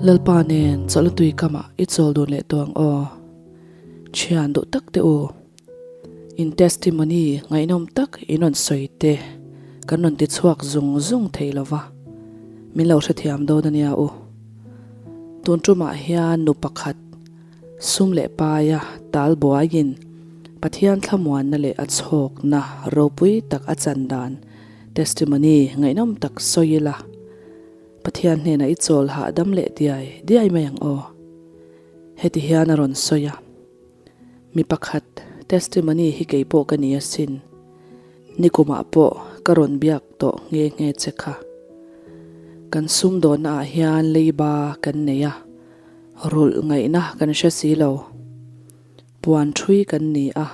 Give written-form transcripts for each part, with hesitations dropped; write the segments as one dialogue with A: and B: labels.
A: Lalpa nen chawlhna tui kamah i chawl dun leh tawh ang aw. Thian duh tak teh u. In testimony ngaihnawm tak in rawn sawi te kan rawn ti chhuak zung zung thei lo va, min lo hrethiam dawn a nia u. Tun tumah hian nu pakhat sum leh paia tal buaiin Pathian thlamuanna leh a chhawkna ropui tak a chan dan testimony ngaihnawm tak sawi ila, Pathian hnenah i chawl hahdam leh diai diai mai ang aw. Heti hian a rawn sawi a. Mi pakhat testimony hi kei pawh ka ni asin. Nikumah pawh ka rawn biak tawh nghe nghe che kha. Kan sumdawnna ah hian leiba kan nei a, rulh ngaihna kan hre si lo. Puan thui kan ni a,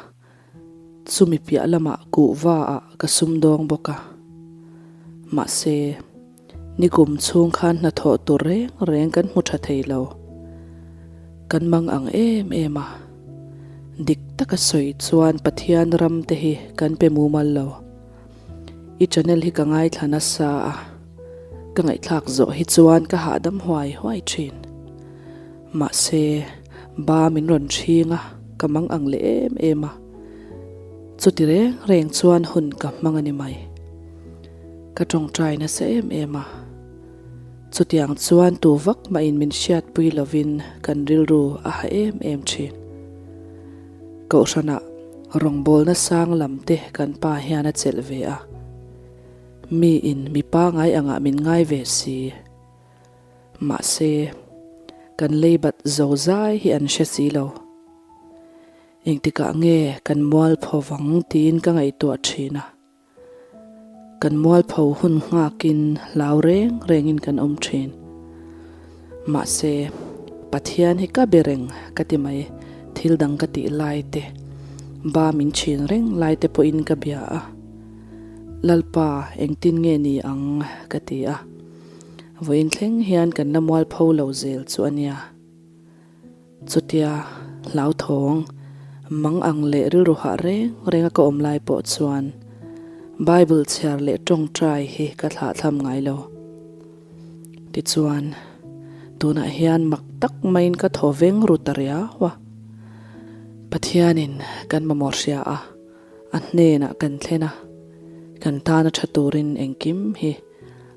A: chumi piah lamah kuhva ah ka sumdawng bawk a. Mahse, nikum chhung khan hnathawh tur reng reng kan hmu tha thei lo. Kan mang ang em em a. Dik taka sawi chuan Pathian ram te hi kan pe mumal lo. I channel hi ka ngaithla nasa a, ka ngaihthlak zawh hi chuan ka hahdam huai huai thin. Mahse, ba min rawn ṭhing a, ka mang ang leh em em a. Chuti reng reng chuan hun ka hmang a ni mai. Ka tawngtai nasa em em a. Chutiang chuan tu vak mahin min hriatpui lovin kan rilru a ha em em thin. Kohhranah rawngbawlna sang lam te kan pa hian a chelh ve a. Miin mi pangai angah min ngai ve si. Mahse, kan leibat zozai hi an hre si lo. Engtikah nge kan mualpho vang tiin ka ngaihtuah thin a. Kan mualpho hun nghakin hlau reng rengin kan awm thin. Mahse, Pathian hi ka be reng ka ti mai, thil dang ka tih lai te, ba min chhin reng lai te pawhin ka bia a. Lalpa, engtin nge ni ang? ka ti a. Vawiin thleng hian kan la mualpho lo zel chu a nia. Chutia hlauthawng, mang ang leh rilru hah reng renga ka awm lai pawh chuan Bible chhiar leh tawngtai hi ka thlahthlam ngai lo. Tichuan, tunah hian mak tak maiin ka thaw veng ru ta riau a. Pathianin kan mamawh hria a, a hnenah kan thlen a, kan tana tha turin engkim hi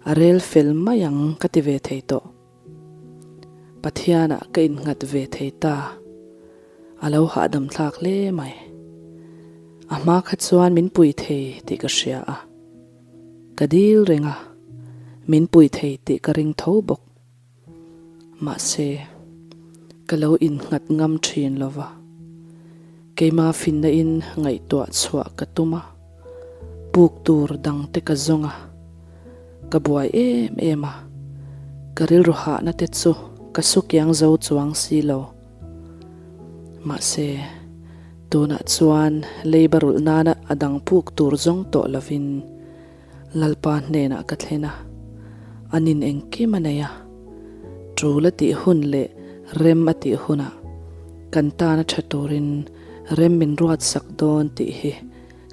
A: a rel fel mai ang ka ti ve thei tawh. Pathianah ka innghat ve thei ta. A lo hahdam thlak hle mai. A hma kha chuan min pui thei tih ka hria a. Ka dil reng a, min pui thei tih ka ring tho bawk. Mahse, ka lo innghat ngam thin lo va. Keima finna in ngaihtuah chhuah ka tum a, puk tur dang te ka zawng a. Ka buai em em a, ka rilru hahna te chu ka su kiang zo chuang si lo. Mahse, tunah chuan leiba rulh nana a dang puk tur zawng tawh lovin Lalpa hnenah ka thlen a, a nin engkim a nei a, tul a tih hun leh rem a tih hunah kan tana tha turin rem min ruatsak dawn tih hi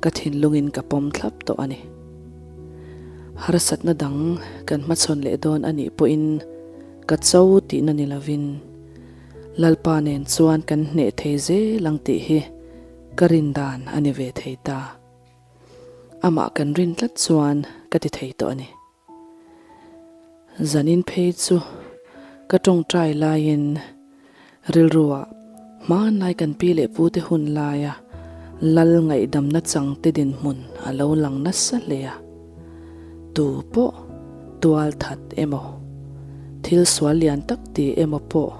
A: Ka thinlungin ka pawm thlap tawh a ni. Harsatna dang kan hmachhawn leh dawn a nih pawhin ka cho tihna ni lovin Lalpa nen chuan kan hneh thei zel ang tih hi ka rin dan a ni ve thei ta. Amah kan rin tlat chuan ka ti thei tawh a ni. Zanin phei chu ka tawngtai laiin rilruah hmanlai kan pi leh pute hun laia lal ngaihdamna changte dinhmun a lo lang nasa hle a. Tu pawh tual that emaw, thil sual lian tak ti emaw pawh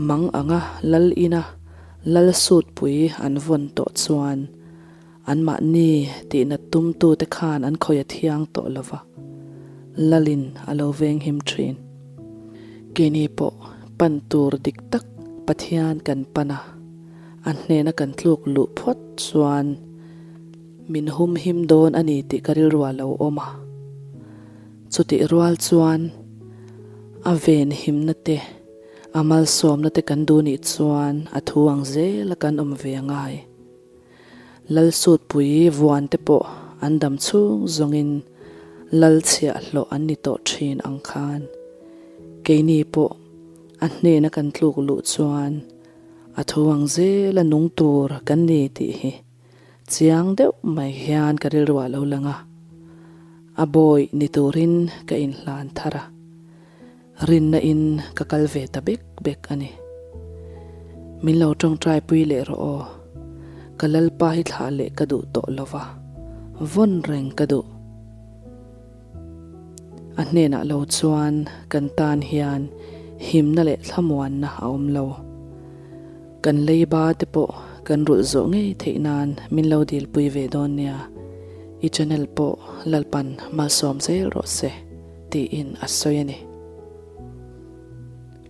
A: mang anga lal ina lal sutpui an vawn tawh chuan Anmahni tihna tumtute khan an khawi a thiang tawh lo va, Lalin a lo venghim thin. Keini pawh pan tur dik tak Pathian kan pan a, a hnena kan tluk luh phawt chuan min humhim dawn a ni tih ka rilru a lo awm a. Chutih rual chuan a venhimna te, a malsawmna te kan duh nih chuan a thu ang zela kan awm ve a ngai. Lalsutpui vuan te pawh an dam chhung zawngin lal chhiah hlawh an ni tawh thin ang khan. Keini pawh a hnena kan tluk luh chuan a tho ang zela nung tur kan ni tih hi chiang deuh mai hian ka rilru ah lo lang a. A bawi ni turin ka inhlan thar a. Rinna in ka kal ve ta bek bek a ni. Min lo tawngtai pui leh rawh aw. Ka Lalpa hi thlah leh ka duh tawh lo va, vawn reng ka duh. A hnenah lo chuan kan tan hian himna leh thlamuanna a awm lo. Kan leiba te pawh kan rulh zawh ngei theih nan min lo dilpui ve dawn nia. I channel pawh Lalpan malsawm zel rawh se. Tiin a sawi a ni.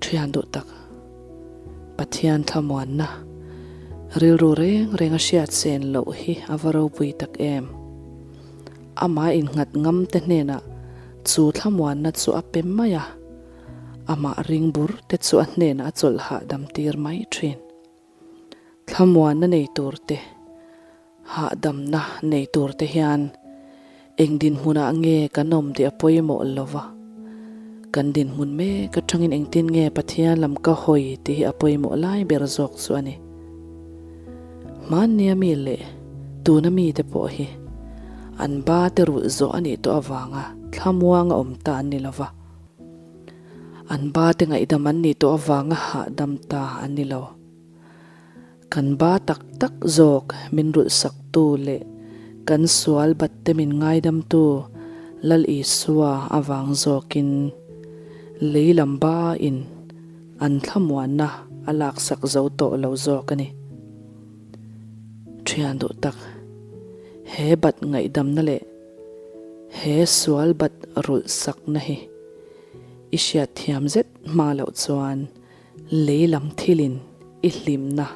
A: Thian duh tak, Pathian thlamuanna rilru reng reng a hriat sen loh hi a va ropui tak em. Amah innghat ngam te hnenah chu thlamuanna chu a pe mai a, amah ring bur te chu a hnenah a chawlh hahdam tir mai thin. Thlamuanna nei tur te, hahdamna nei tur te hian eng dinhmunah nge kan awm tih a pawimawh lo va, kan dinhmun mek atangin engtin nge Pathian lam ka hawi tih hi a pawimawh lai ber zawk chu a ni. Hmannia mi leh tuna mite pawh hi an ba te rulh zawh a nih tawh avanga thlamuanga awm ta an ni lo va. An ba te ngaihdam an nih tawh avanga hahdam ta an ni lo. Kan ba tak tak zawk min rulh saktu leh kan sual bat te min ngaidamtu Lal Isua avang zawkin lei lam ba in an thlamuanna a laksak zo tawh lo zawk a ni. Thian duh tak, he bat ngaihdamna leh he sual bat rulh sakna hi I hriat thiam zet hma loh chuan lei lam thilin i hlimna,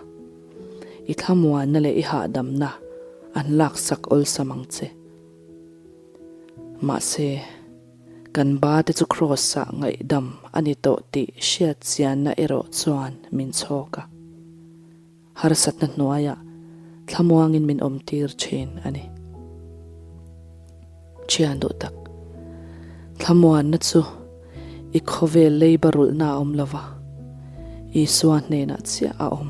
A: i thlamuanna leh i hahdamna an laksak awlsam ang che. Mahse, kan ba te chu Kraws-ah ngaihdam a ni tawh tih hriat chianna erawh chuan min chhawk a. Harsatna hnuaiah thlamuangin min awmtir thin a ni. Thian duh tak, thlamuanna chu i khawvel leiba rulhna a awm lo va, Isua hnenah chiah a awm.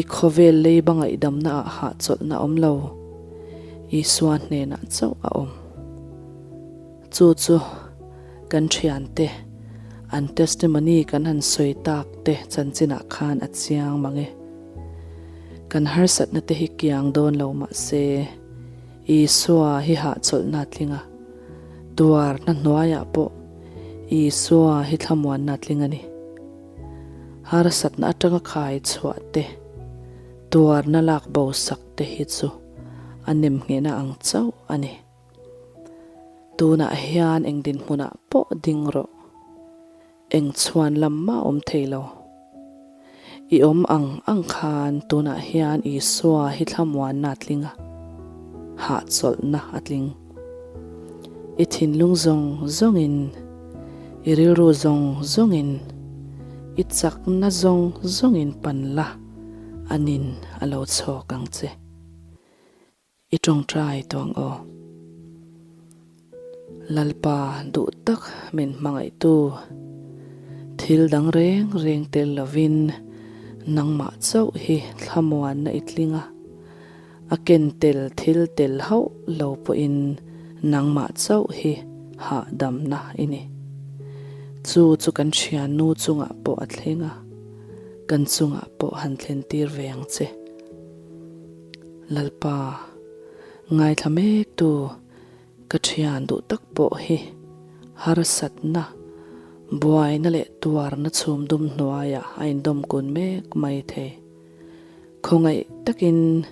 A: I khawvel leiba ngaihdamna ah hahchawlhna a awm lo, Isua hnenah chauh a awm. Chu chu kan thiante an testimony kan han sawi tak te chanchinah khan a chiang mang e. Kan harsatna te hi kiang dawn lo mah se, Isua hi hahchawlhna a tling a, tuarna hnuaiah pawh Isua hi thlamuanna a tling a ni. Harsatna atanga khai chhuah te, tuarna lak bo sak te hi chu a nemnghehna ang chauh a ni. Tunah hian eng dinhmunah pawh ding rawh. Eng chhuan lam mah awm thei lo. I awm ang ang khan tunah hian Isua hi thlamuanna a tling a, hahchawlhna a tling. I thinlung zawng zawngin, i rilru zawng zawngin, i chakna zawng zawngin pan la, anin a lo chhawk ang che. I tawngtai tawh ang aw. Lalpa duh tak min hmangaihtu, thil dang reng reng tel lovin nangmah chauh hi thlamuanna i tling a, a ken tel thil tel hauh lo pawhin nangmah chauh hi hahdamna i ni. Chu chu kan thiannu chungah pawh a thleng a, kan chungah pawh han thlen tir ve ang che. Lalpa, ngaithla mektu ka thian duh tak pawh hi harsatna, buaina leh tuarna chhum dum hnuaiah a indawm kun mek mai thei. Khawngaih takin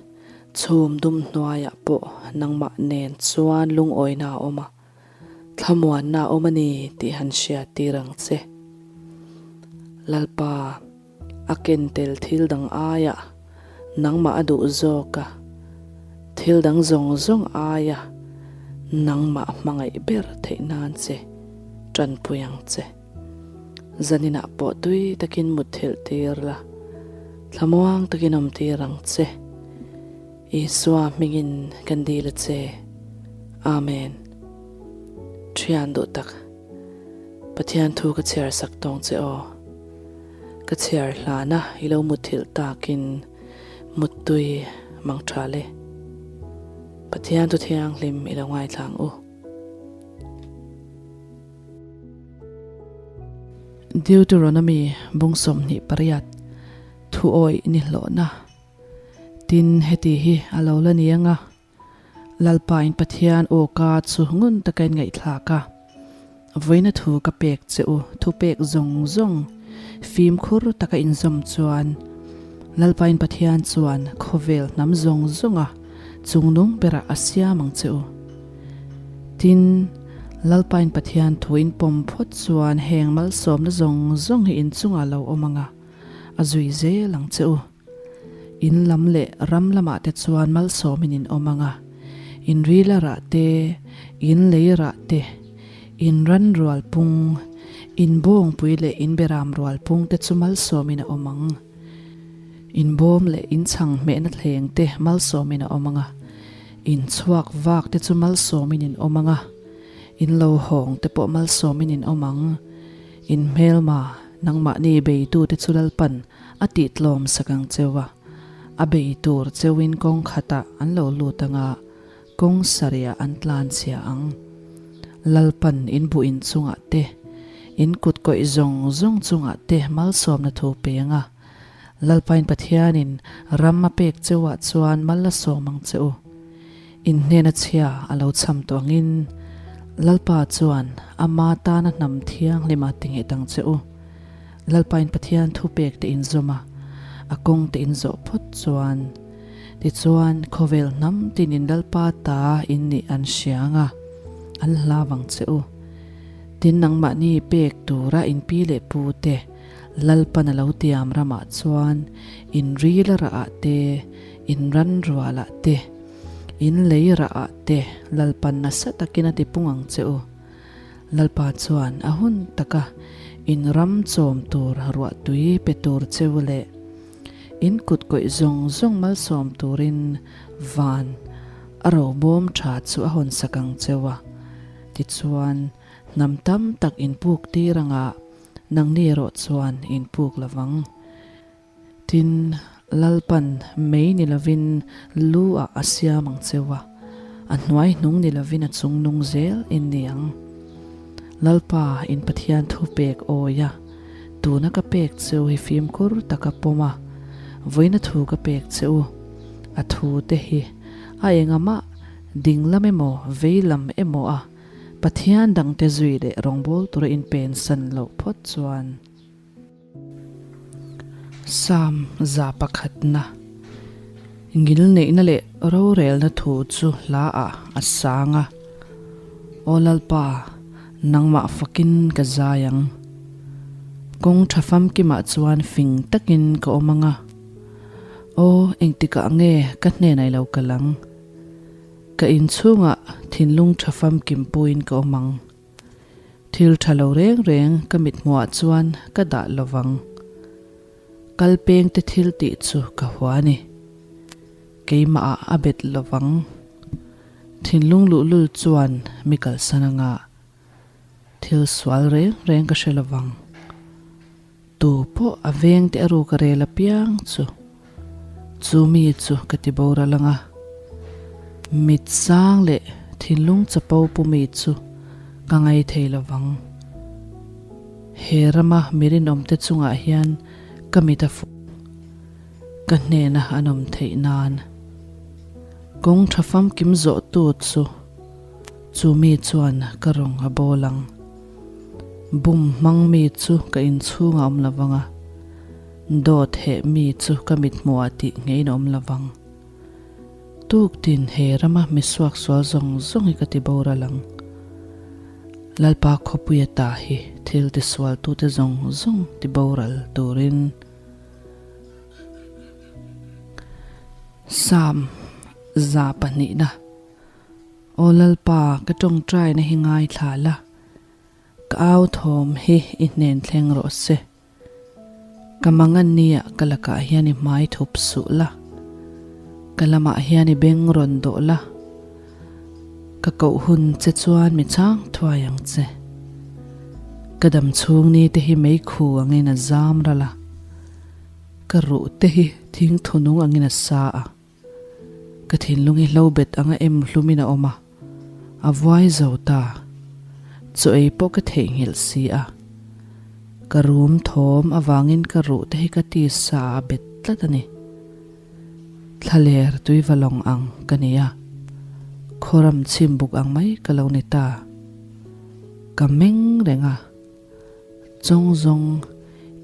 A: chhum dum hnuaiah pawh nangmah nen chuan lungawina a awm a, thlamuanna a awm a ni tih han hriat tir ang che. Lalpa. A ken tel thil dang aia nangmah a duh zawk a, thil dang zawng zawng aia nangmah hmangaih ber theih nan che tanpui ang che. Zaninah pawh tui takin mutthilh tir la, thlamuang takin awm tir ang che. Isua hmingin kan dil a che. Amen. Thian duh tak. Pathian thu ka chhiar sak tawng che aw. Ka chhiar hlana i lo mutthilh takin muttui mang tha le. Pathian thu thianghlim i lo ngaithla ang u. Deuteronomy bung 28 thuawih ni hlawhna. Tin, heti hi a lo la ni ang a, Lalpa in Pathian aw ka chu ngun taka in ngaihthlak a, vawiina thu ka pek che u, thupek zawng zawng fimkhur taka inzawm chuan Lalpa in Pathian chuan khawvel hnam zawng zawnga chungnung berah a siam ang che u. Tin, Lalpa in Pathian thu in pawm phawt chuan heng malsawmna zawng zawng hi inchungah lo awm ang a, a zui zel ang che u. In lam leh ram lamah te chuan malsawmin in awm ang a, in rila rah te, in lei rah te, in ran rual pung, in bawngpui leh in beram rual pung te chu malsawmin a awm ang. In bawm leh in chhang hmehna thleng te malsawmin a awm ang a, in chhuak vak te chu malsawmin in awm ang a, in lo hawng te pawh malsawmin in awm ang. In hmelma, nangmahni beitute chu Lalpan a tihtlawm sak ang cheu a, a bei tur cheuin kawng khatah an lo lut ang a, kawng sarihah an tlan chhia ang. Lalpan in buh in chungah te, in kut kawih zawng zawng chungah te malsawmna thu pe ang a, Lalpain Pathianin ram a pek cheuah chuan mal a sawm ang che u. In hnena chhia a lo cham tawh angin Lalpa chuan ama tana hnam thianghlima tinghet ang che u. Lalpain Pathian thupek te inzawm a, a kawng te inzawh phawt chuan, tichuan khawvel hnam tinin Lalpa ta in nih an hria ang a, an hlau ang che u. Tin nangmahni pek tura in pi leh pu te Lalpan a lo tiam ramah chuan in ril a rah ah te, in ran rual ah te, in lei rah ah te Lalpan nasa takin a tipung ang che u. Lalpa chuan a hun taka in ram chawm tur ruahtui pe tur cheu leh in kut kawih zawng zawng malsawm turin van a robawm tha chu a hawn sak ang cheu a. Tichuan, hnam tam tak in puk tir anga nangni erawh chuan in puk lovang. Tin, Lalpan mei ni lovin lu ah a siam ang cheu a, a hnuai hnung ni lovin a chung nung zel in ni ang. Lalpa in Pathian thu pek awi a, tuna ka pek cheu hi fimkhur taka pawm a, vawiina thu ka pek che u, a thu te hi a engamah ding lam emaw vei lam emaw a Pathian dangte zui leh rawngbawl tura in pensan loh phawt chuan, Psalm 100na Ngilneihna leh rorelna thu chu hla ah a sang a, Aw Lalpa, nangmah fakin ka zai ang. Kawng tha famkimah chuan fing takin ka awm ang a, Aw, engtikah nge ka hnenah i lo kal ang? Ka inchhungah thinlung tha famkim puiin ka awm ang. Thil tha lo reng reng ka mithmuhah chuan ka dah lo vang. Kal peng te thil tih chu ka hua a ni. Keimah ah a bet lo vang. Thinlung luhlul chuan mi kalsan anga thil sual reng reng ka hre lo vang. Tu pawh a veng te a ruk a rel apiang chu chu mi chu ka ti boral ang a, mit sang leh thinlung chapo pu mi chu ka ngai thei lo vang. He rama mi rinawmte chungah hian ka mit a fuh, ka hnena an awm theih nan. Kawng tha famkim zawhtu chu chu mi chuan ka rawng a bawl ang. Bum hmang mi chu ka inchhung a awm lo vang a, dawt heh mi chu ka mithmuhah tih ngeiin a awm lo vang. Tuktin he rama mi suaksual zawng zawng hi ka ti boral ang. Lalpa khawpuia ta hi thil tisualtute zawng zawng ti boral turin. Psalm 200 na. Aw Lalpa, ka tawngtaina hi ngaithla la, ka au thawm hi i hnen thleng rawh se. Ka mangan nia ka lakah hian i hmai thup suh la, ka lamah hian i beng rawn dawh la, ka koh hun che chuan mi chhang thuai ang che. Ka dam chhung ni te hi meikhu angin a zam ral a, ka ruh te hi thing thunung angin a sa a. Ka thinlung hi hlo bet anga em hlumin a awm a, a vuai zo ta. Chaw ei pawh ka theihnghilh si a. Ka rum thawm avangin ka ruh te hi ka tisa ah a bet tlat a ni. Thlaler tuiva lawng ang ka ni a, khawram chhim buk ang mai ka lo ni ta. Ka meng reng a, chawng zawng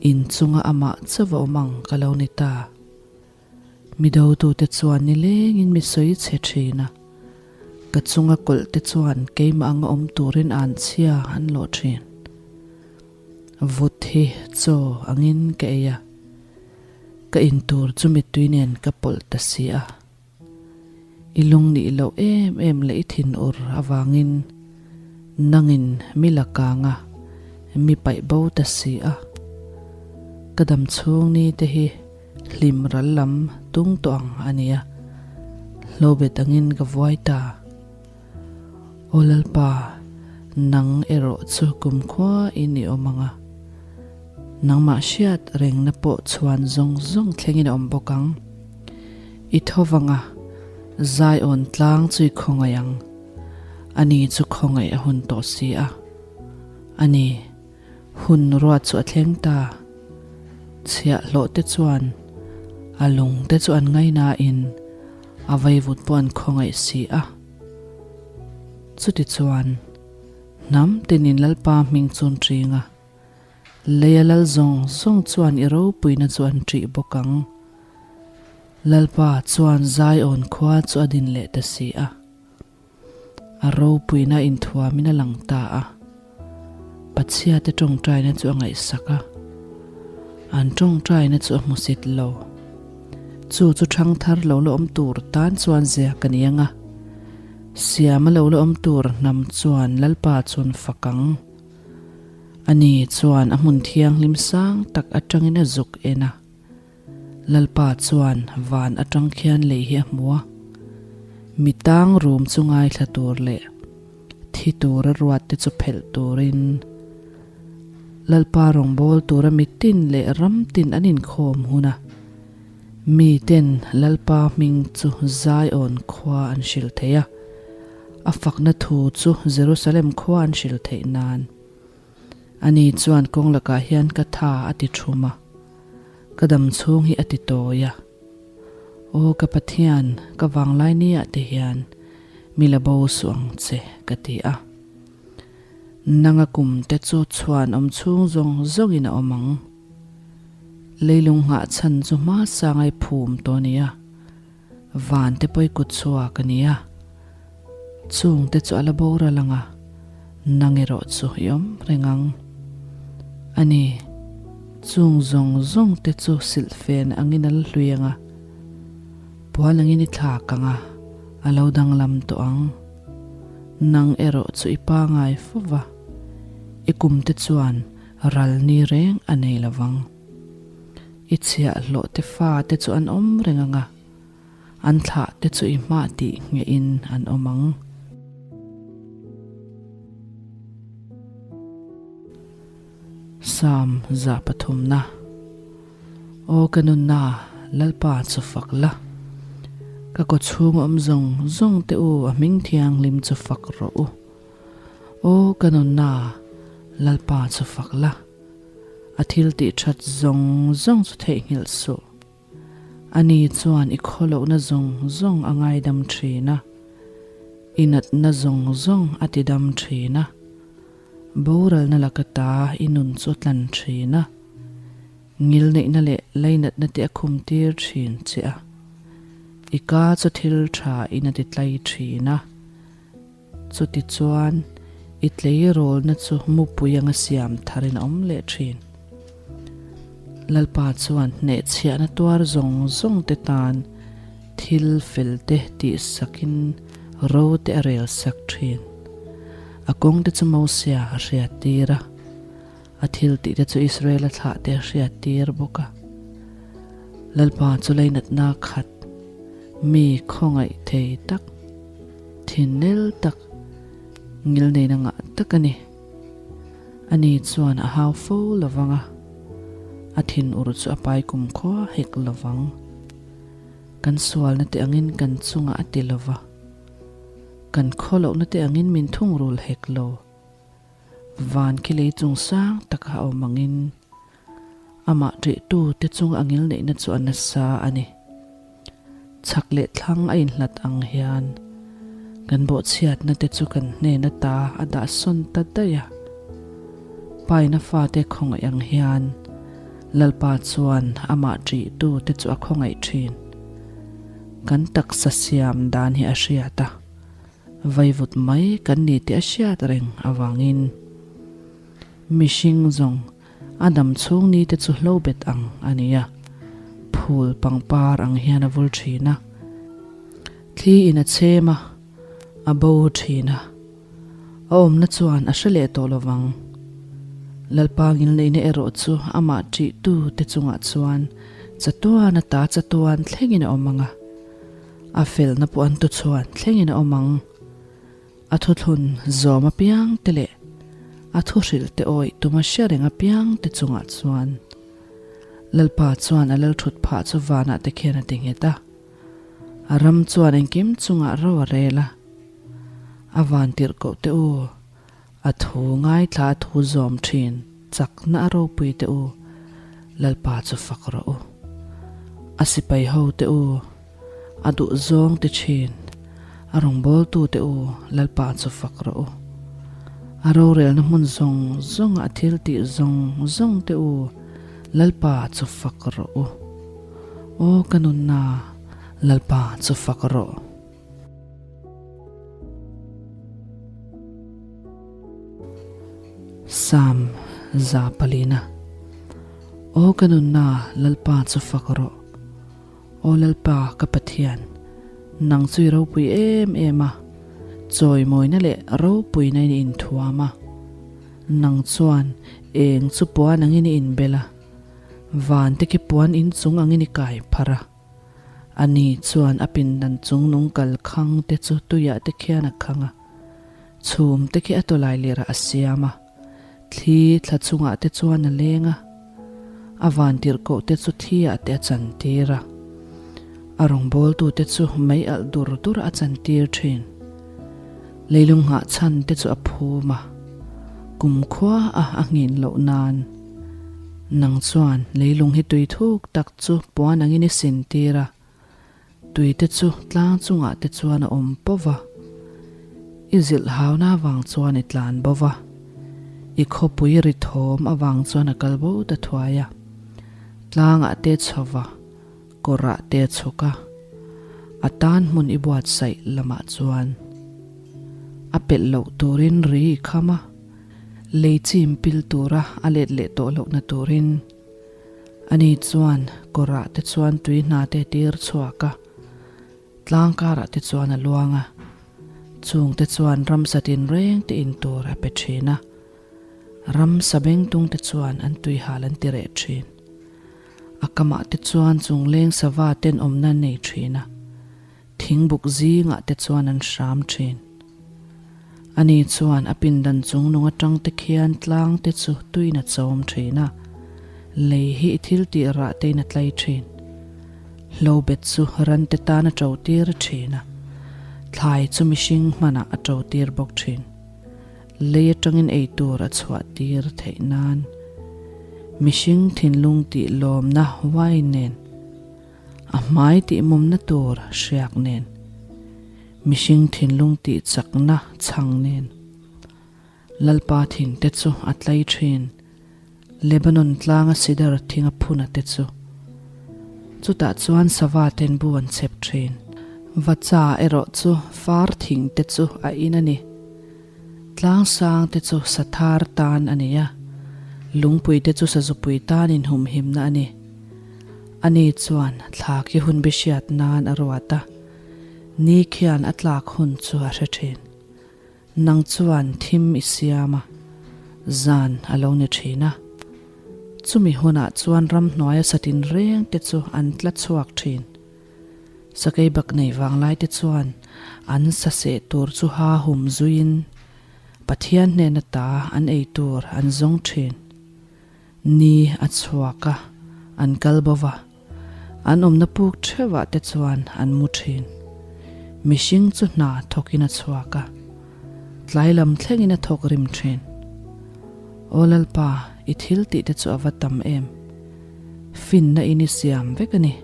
A: inchunga amah chauh a awm ang ka lo ni ta. Mi dotute chuan nilengin mi sawi chhe thin a, ka chunga kawlh te chuan keimah anga awm turin an chhia an lawh thin. Vut hi chaw angin ka ei a, ka in tur chu mittui nen ka pawlh ta si a. I lung nih loh em em leh i thinur avangin nangin mi la kang a, mi paih bo ta si a. Ka dam chhung ni te hi hlim ral lam tung tawh ang a nia, hlobet angin ka vuai ta. Aw Lalpa, nang erawh chu kumkhua in i awm ang a, nangmah hriat rengna pawh chhuan zawng zawng thlengin a awm bawk ang. I tho vang a, Zion tlang chu i khawngaih ang. Ani chu khawngaih a hun tawh si a. Ani, hun ruat chu a thleng ta. Chhiahhlawh te chuan a lung te chu an ngainain a vaivut pawh an khawngaih si a. Chutichuan, hnam tinin Lalpa hming chu an ṭing a. Leia lal zawng zawng chuan i ropuina chu an ṭih bawk ang. Lalpa chuan Zion khua chu a din leh ta si a. A ropuina inthuamin a lang ta a. Pathiate tawngtaina chu a ngaihsak a. An tawngtaina chu a hmusit lo. Chu chu thangthar lo la awm tur tan chuan ziak a ni ang a. Siama lo la awm tur hnam chuan Lalpa chuan fak ang. Ani chuan a hmun thianghlim sang tak atangin a zuk en a. Lalpa chuan van atang khian lei hi a hmu a, mi tang rum chu ngaithla tur leh thi tura ruat te chu phelh turin Lalpa rawngbâwl tura mitin leh ram tin an inkhawm hun a, miten Lalpa hming chu Zion khua an hrilh thei a, a fakna thu chu Jerusalem khua an hrilh theih nan. Ani chuan kawng lakah hian ka tha a ti thum a, ka dam chhung hi a ti tawi a. Aw ka Pathian, ka vanglai niah te hian mi la bo suh ang che, ka ti a. Nanga kum te chu chhuan awm chhung zawng zawngin a awm ang. Leilung nghah chhan chu hmasa ngai phum tawh a ni a, van te pawi kut chhuak a ni a. Chung te chu a la boral ang a, nang erawh chu i awm reng ang. A ni, chung zawng zawng te chu silhfen angin a la hlui ang a, puan angin i thlak ang a, a lo danglam tawh ang. Nang erawh chu i pangai fo va, i kum te chuan ral ni reng a nei lo vang. I chhiahhlawh te fa te chu an awm reng ang a, an thlah te chu i hmah tih ngeihin an awm ang. Psalm 103na Aw ka nunna, Lalpa chu fak la. Ka kawchhung awm zawng zawng te u a hming thianghlim chu fak rawh u. Aw ka nunna, Lalpa chu fak la. A thil tih that zawng zawng chu theihnghilh suh. Ani chuan i khawlohna zawng zawng a ngaidam thin a, i natna zawng zawng a tidam thin a, boralna laka ta i nun chu a tlan thin a, ngilneihna leh lainatna te a khumtir thin che a, i ka chu thil tha in a titlai thin a. Chutichuan, i tleirawlna chu mupui anga siam tharin a awm leh thin. Lalpa chuan hnehchhiahna tuar zawng zawng te tan thil fel te tihsakin ro te a rel sak thin. A kawng te chu Mosia a hriattir a, a thil tih te chu Israela thlah te a hriattir bawk a. Lalpa chu leinatna khat, mi khawngaih thei tak, Thin nel tak, ngilneina ngah tak a ni. Ani chuan a hau fo lo vang a, a thinur chu a pai kumkhua hek lo vang. Kan sualna te angin kan chungah a ti lo va, kan khawlohna te angin min thungrul hek lo. Van khi lei chung sang taka a awm angin amah ṭihtu te chunga a ngilneihna chu a nasa a ni. Chhak leh thlang a inhlat ang hian kan bawhchhiatna te chu kan hnen ata a dah sawn ta daih a. Paina fate khawngaih ang hian Lalpa chuan amah ṭihtu te chu a khawngaih ṭhin. Kan taksa siam dan hi a hriat a. Vaivut mai kan ni tih a hriat reng avangin mihring zawng a dam chhung ni te chu hlo bet ang a ni a, phul pangpar ang hian a vul thin a, thli in a chhem a, a bo thin a, a awmna chuan a hre leh tawh lovang. Lalpa ngilneihna erawh chu amah ṭihtu te chungah chuan chatuan ata chatuan thlengin a awm ang a. A felna pawh an tuchhuan thlengin a awm ang. A thuthlun zawm apiang te leh a thuhrilh te awih tuma hria reng apiang te chungah chuan Lalpa chuan a lalthut phah chu vanah te khian a ti nghet a. A ram chuan engkim chungah ro a rel a. A van tirhkoh te u, A thu ngaithla a thu zawm thin chakna a ropui te u, Lalpa chu fak rawh u. A sipai ho te u, a duh zawng ti thin, a rawngbawltu te u, Lalpa chu fak rawh u. A rorelna hmun zawng zawnga a thil tih zawng zawng te u, Lalpa chu fak rawh u. Aw ka nunna, Lalpa chu fak rawh. Sam za palina Aw ka nunna Lalpa chu fak rawh. Aw Lalpa ka Pathian, nang chu i ropui em em a, chawimawina leh ropuina in i inthuam a. Nang chuan eng chu puan angin i inbel a, van te khi puan inchung angin i kai pharh a. Ani chuan a pindan chung nung kal khang te chu tuiah te khian a khang a, chhum te khi a tawlai lirah a siam a, thli thla chungah te chuan a leng a, a vantirhkoh te chu thiah te a chantir a, a rawngbawltu te chu mei alh dur dur a chantir thin. Leilung nghah chhan te chu a phum a, kumkhua a a nghin loh nan. Nang chuan leilung hi tui thuk tak chu puan angin i sin tir a, tui te chu tlang chungah te chuan a awm pawh va. I zilh hauna avang chuan i tlan bo va, i khawpui ri thawm avang chuan a kal bo ta thuai a, tlangah te chho va, kawrah te a chhuk a, a tan hmun i buatsaih lamah chuan a pelh loh turin ri i kham a, lei chim pil tura a let leh tawh lohna turin ani chuan kawrah te chuan tui hna te tir chhuak a, tlang karah te chuan a luang a, chung te chuan ramsa tinreng te in tur a pe thin a, ramsa bengtung te chuan an tuihal an ti reh thin. A kamah te chuan chungleng sava ten awmna an nei thin a, thingbuk zingah te chuan an hram thin. Ani chuan a pindan chungnung atang te khian tlang te chu tuin a chawm thin a, lei hi i thil tih rah tein a tlai thin. Hlobet chu ran te tan a to tir thin a, thlai chu mihring hmanah a to tir bawk thin. Lei atangin ei tur a chhuah tir theih nan mihring thinlung tih lawmna wine nen, a hmai tih mumna tur hriak nen, mihring thinlung tih chakna chhang nen Lalpa thing te chu a tlai thin. Lebanon tlanga sidar thing a phun a te chu. Chutah chuan sava ten bu an chhep thin. Vacha erawh chu far thing te chu a in a ni. Tlang sang te chu sathar tan a ni a, lungpui te chu sazupui tan inhumhimna a ni. Ani chuan thla khi hun bi hriat nan a ruat a, ni khian a tlak hun chu a hre thin. Nang chuan thim i siam a, zan a lo ni thin a. Chumi hunah chuan ramhnuaia satin reng te chu an tla chhuak thin. Sakei bak nei vanglai te chuan an sa seh tur chu ha hum zuiin. Pathian hnena ta an ei tur an zawng thin. Ni a chhuak a, an kal bo va. An awmna puk theuhah te chuan an mu thin. Mihring chu hna thawkin a chhuak a, tlai lam thlengin a thawk rim thin. Aw Lalpa, i thil tih te chu a va tam em! Finna in i siam vek a ni.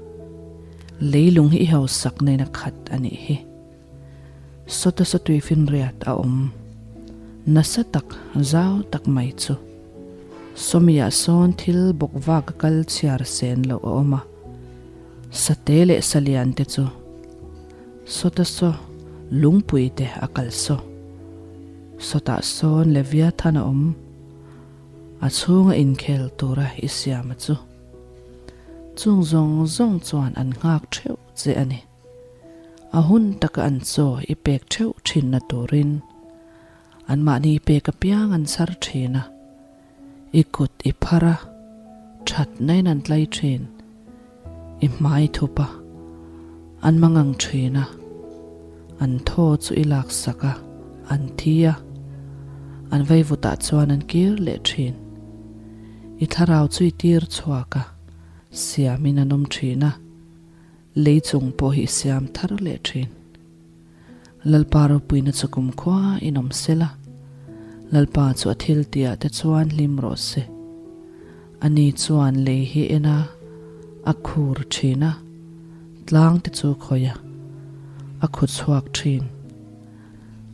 A: Leilung hi i hausak nen a khat a nih hi. Sawta sawtui finriat a awm nasa tak zau tak mai chu. Sawmiah sawn thil bawk vak a kal chhiar sen loh a awm a, sate leh salian te chu sawta saw lungpui te a kal saw. Sawtah sawn Leviathan a awm, a chhunga inkhel tura i siam a chu. Chung zawng zawng chuan an nghak theuh che a ni. A hun taka an chaw i pek theuh thinna turin anmahni pek apiang an chhar thin a, i kut i phar a, thatnain an tlai thin, i hmai thup a, an mangang thin a, an thaw chu i laksak a, an thi a, an vaivutah chuan an kir leh thin. I thlarau chu i tir chhuak a, siamin an awm thin a. Lei chung pawh hi siam thar leh thin. Lalpa ropuina chu kumkhua in awm se la, Lalpa chu a thil tihah te chuan hlim rawh se. Ani chuan lei hi en a, a khur thin a, tlang te chu khawih a, a khu chhuak thin.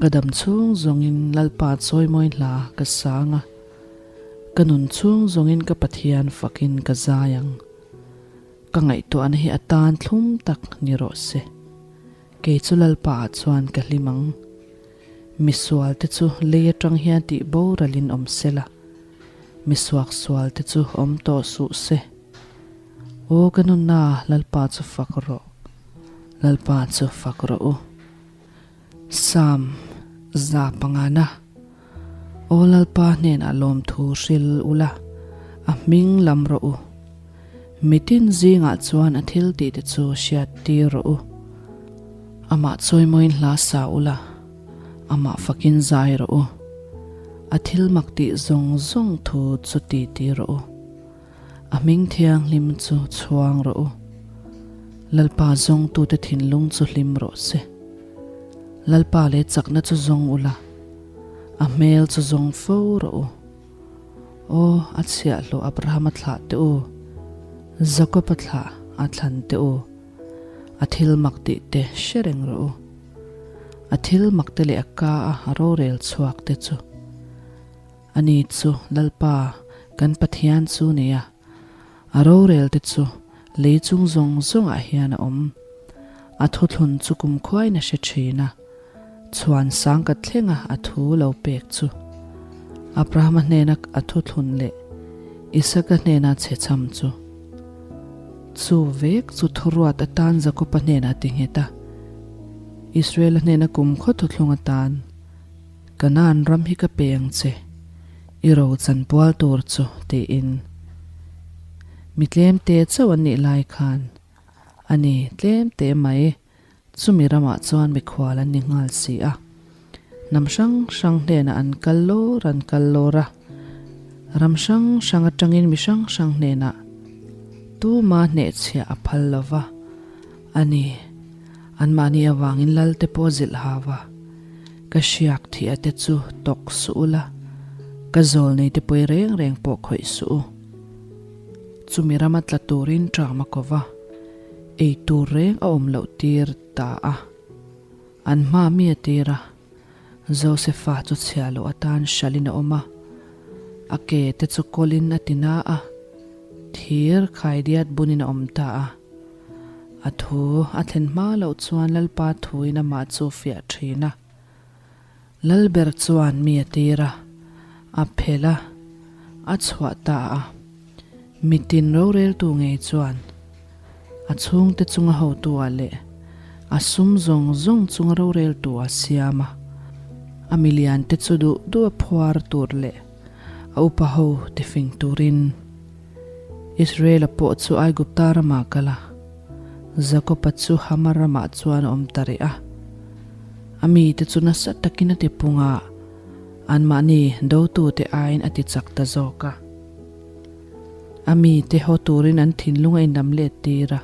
A: Ka dam chhung zawngin Lalpa chawimawi hla ka sang a, ka nun chhung zawngin ka Pathian fakin ka zai ang. Ka ngaihtuahna hi a tan thlum tak ni rawh se. Kei chu Lalpa ah chuan ka hlim ang. Misual te chu lei atang hian tih boralin awm se la, misuak sual te chu awm tawh suh se. Aw ka nunna Lalpa chu fak rawh, Lalpa chu fak rawh u. Psalm 500. Aw Lalpa hnenah lawmthu hril ula, a hming lam rawh u. Mitin zingah chuan a thil tihte chu hriat tir rawh u. Amah chawimawiin hla sa ula, amah fakin zai rawh u. A thil mak tih zawng zawng thu chu ti ti rawh u. A hming thianghlim chu chhuang rawh u. Lalpa zawngtute thinlung chu hlim rawh se. Lalpa leh chakna chu zawng ula, a hmel chu zawng fo rawh u. Aw, a chhiahhlawh Abrahama thlah teh u, Jakoba thlah a thlan teh u, a thil mak tih te hre reng rawh u. A thil mak te leh a ka a rorel chhuak te chu. Ani chu Lalpa kan Pathian chu nia, a rorel te chu lei chung zawng zawngah hian a awm. A thuthlun chu kumkhuain a hre thin a, chhuan sang ka thlenga a thu lo pek chu. Abrahama hnena a thuthlun leh Isaka hnena chhechham chu. Chu vek chu thuruat atan Jakoba hnenah ti nghet a, Israela hnena kumkhaw thuthlung atan. Kanaan ram hi ka pe ang che, i ro chanpual tur chu, tiin. Mi tlemte chauh an nih lai khan, a ni, tlemte mai, chumi ramah chuan mikhual an ni nghal si a. Hnam hrang hrang hnenah an kal lawr an kal lawr a, ram hrang hrang atangin mi hrang hrang hnenah tuma hnehchhiah a phal lo va, a ni, anmahni avangin Lalte pawh a zilh hau a. Ka hriak thih a te chu tawk suh u la, ka zawl nei te pawi reng reng pawh khawih suh u. Chumi rama tla turin ṭam a ko va, ei tur reng a awm loh tir ta a. An hma mi a tir a, Josefa chu chhia loh atan hralhin a awm a, a ke te chu kawlin a ti na a, thir khaidiat bunin a awm ta a. A thu a thlen hma loh chuan Lalpa thuin amah chu fiah thin a. Lalber chuan mi a tir a, a phelh a, a chhuah ta a. Mitin roreltu ngei chuan a chhungte chunga hotu-ah leh a sum zawng zawng chunga roreltu-ah siam a. A miliante chu duh duh a phuar tur leh a upa ho tifing turin. Israela pawh chu Aigupta ramah a kal a, Jakoba chu Hama ramah chuan a awm ta rih a. A mite chu nasa takin a tipung a, Anmahni dotute aiin a ti chak ta zawk a. A mite haw turin an thinlung a inlam let tir a,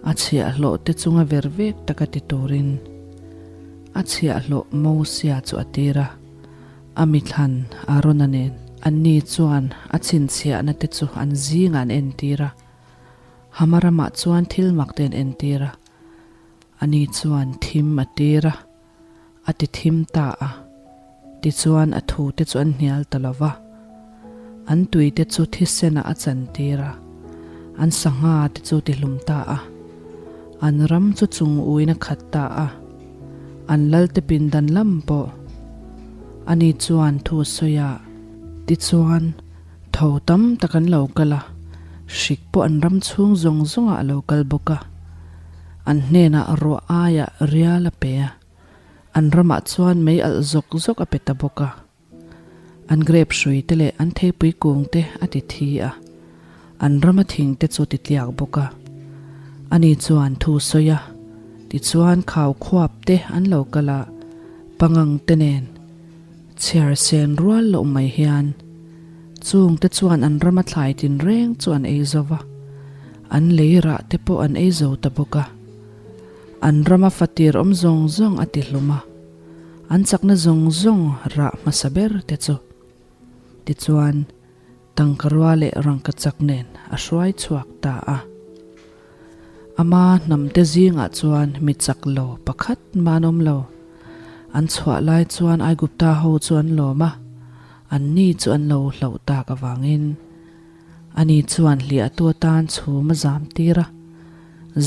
A: a chhiahhlawh te chunga ver vek taka ti turin a chhiahhlawh Mosia chu a tir a, a mithlan Arona nen anni chuan a chhinchhiahna te chu an zingah an entir a, Hama ramah chuan thil mak te an entir a, ani chuan thim a tir a. A ti thim ta a, tichuan a thute chu an hnial ta lo va. An tuite chu thisenah a chantir a, an sangha te chu ti hlum ta a. An ram chu chung uin a khat ta a, an lalte pindan lam pawh ani chuan thu sawi a. Tichuan tho tam tak an lo kal a, hrik pawh an ram chhung zawng zawngah a lo kal bawk a. An hnenah ruah aiah rial a pe a, an ramah chuan mei alh zawk zawk a pe ta bawk a. An grape hrui te leh an theipui kung te a ti thi a, an rama thing te chu ti tliak bawk a. Ani chuan thu sawi a, tichuan khau khuap te an lo kal a, pangang te nen chhiar sen rual loh mai hian Chung te chuan an rama thlai tinreng chu an ei zo va, an lei rah te pawh an ei zo ta bawk a. An rama fatir awm zawng zawng a ti hlum a, an chakna zawng zawng rah hmasa ber te chu. Tichuan, tangkarua leh rangkachak nen a hruai chhuak ta a. Ama hnamte zingah chuan mi chak lo pakhat mah an awm lo. An chhuah lai chuan Aigupta ho chu an lawm a, anni chu an lo hlauh tak avangin ani chuan hliahtu atan chhum a zam tir a,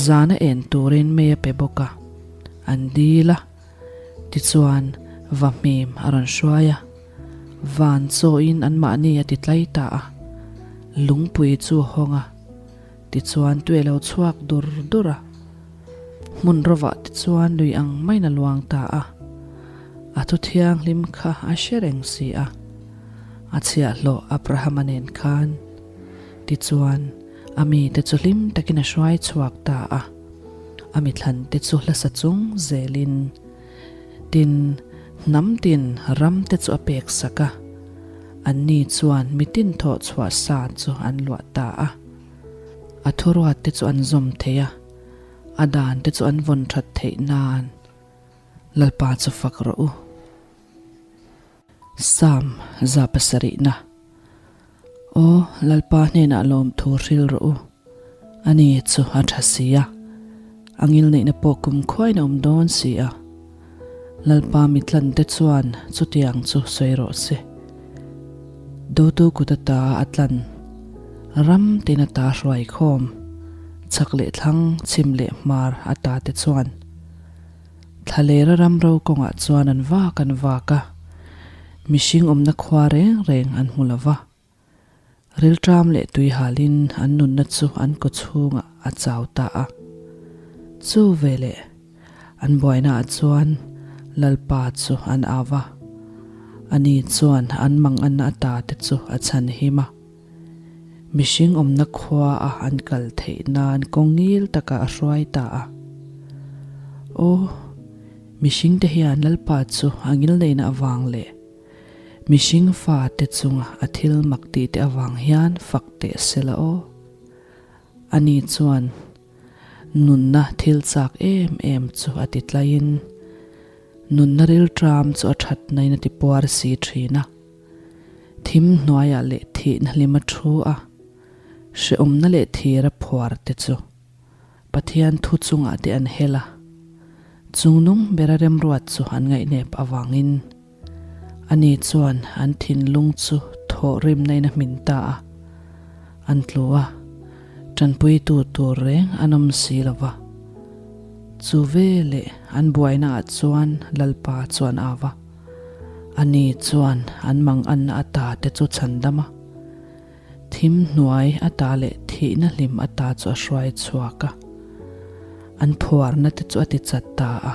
A: zana en turin mei a pe bawk a, an dil a. Tichuan, vahmim a rawn hruai a, van chawin anmahni a ti tlai ta a, lungpui chu a hawng a. Tichuan tui a lo chhuak dur dur a, hmun rovah tichuan lui ang maiin a luang ta a. A thu thianghlim kha a hre reng si a, a chhiahhlawh Abrahama nen khan. Tichuan a mite chu hlim takin a hruai chhuak ta a, a mithlante chu hlasa chung zelin tin hnam tin ram te chu a pek sak a. Anni chuan mitin thawh chhuah sa chu an luah ta a. A thuruat te chu an zawm thei a, a dan te chu an vawn that theih nan Lalpa chu fak rawh u. Psalm 107na Aw Lalpa hnenah lawmthu hril rawh u, ani chu a tha si a, a ngilneihna pawh kumkhuain a awm dawn si a. Lalpa mitlante chuan chutiang chu sawi rawh se. Dotu kut ata a tlan, ram tin ata hruai khawm, chhak leh thlang, chhim leh hmar ata te chuan Thlalera ram ro kawngah chuan an vak an vak a, mihring awmna khua reng reng an hmu lo va. Rilṭam leh tui halin an nunna chu an kaw chhungah a chau ta a. Chu veleh an buainaah chuan Lalpa chu an au va, ani chuan an manganna ata te chu a chhan him a. Mihring awmna khua a an kal theih nan kawng ngil takah a hruai ta a. Aw, mihringte hian Lalpa chu a ngilneihna avang leh Mihring fate chunga a thil mak tih te avang hian fak teh se la aw. Ani chuan nunna thil chak em em chu a ti tlaiin nunna rilṭam chu a thatnain a ti puar si thin a. Thim hnuaiah leh thihna hlim a thu a, hrehawmna leh thir a phuar te chu Pathian thu chungah te an hel a, chungnung bera remruat chu an ngaihnep avangin ani chuan an thinlung chu thawhrimna in a hmin ta a, an tlu a, tanpuitu tur reng an awm si lo va. Chu veleh an buainaah chuan Lalpa chuan a va. Ani chuan an manganna ata te chu chhandam a. Thim hnuai ata leh thihna hlim ata chu a hruai chhuak a, an phuarna te chu a ti chat ta a.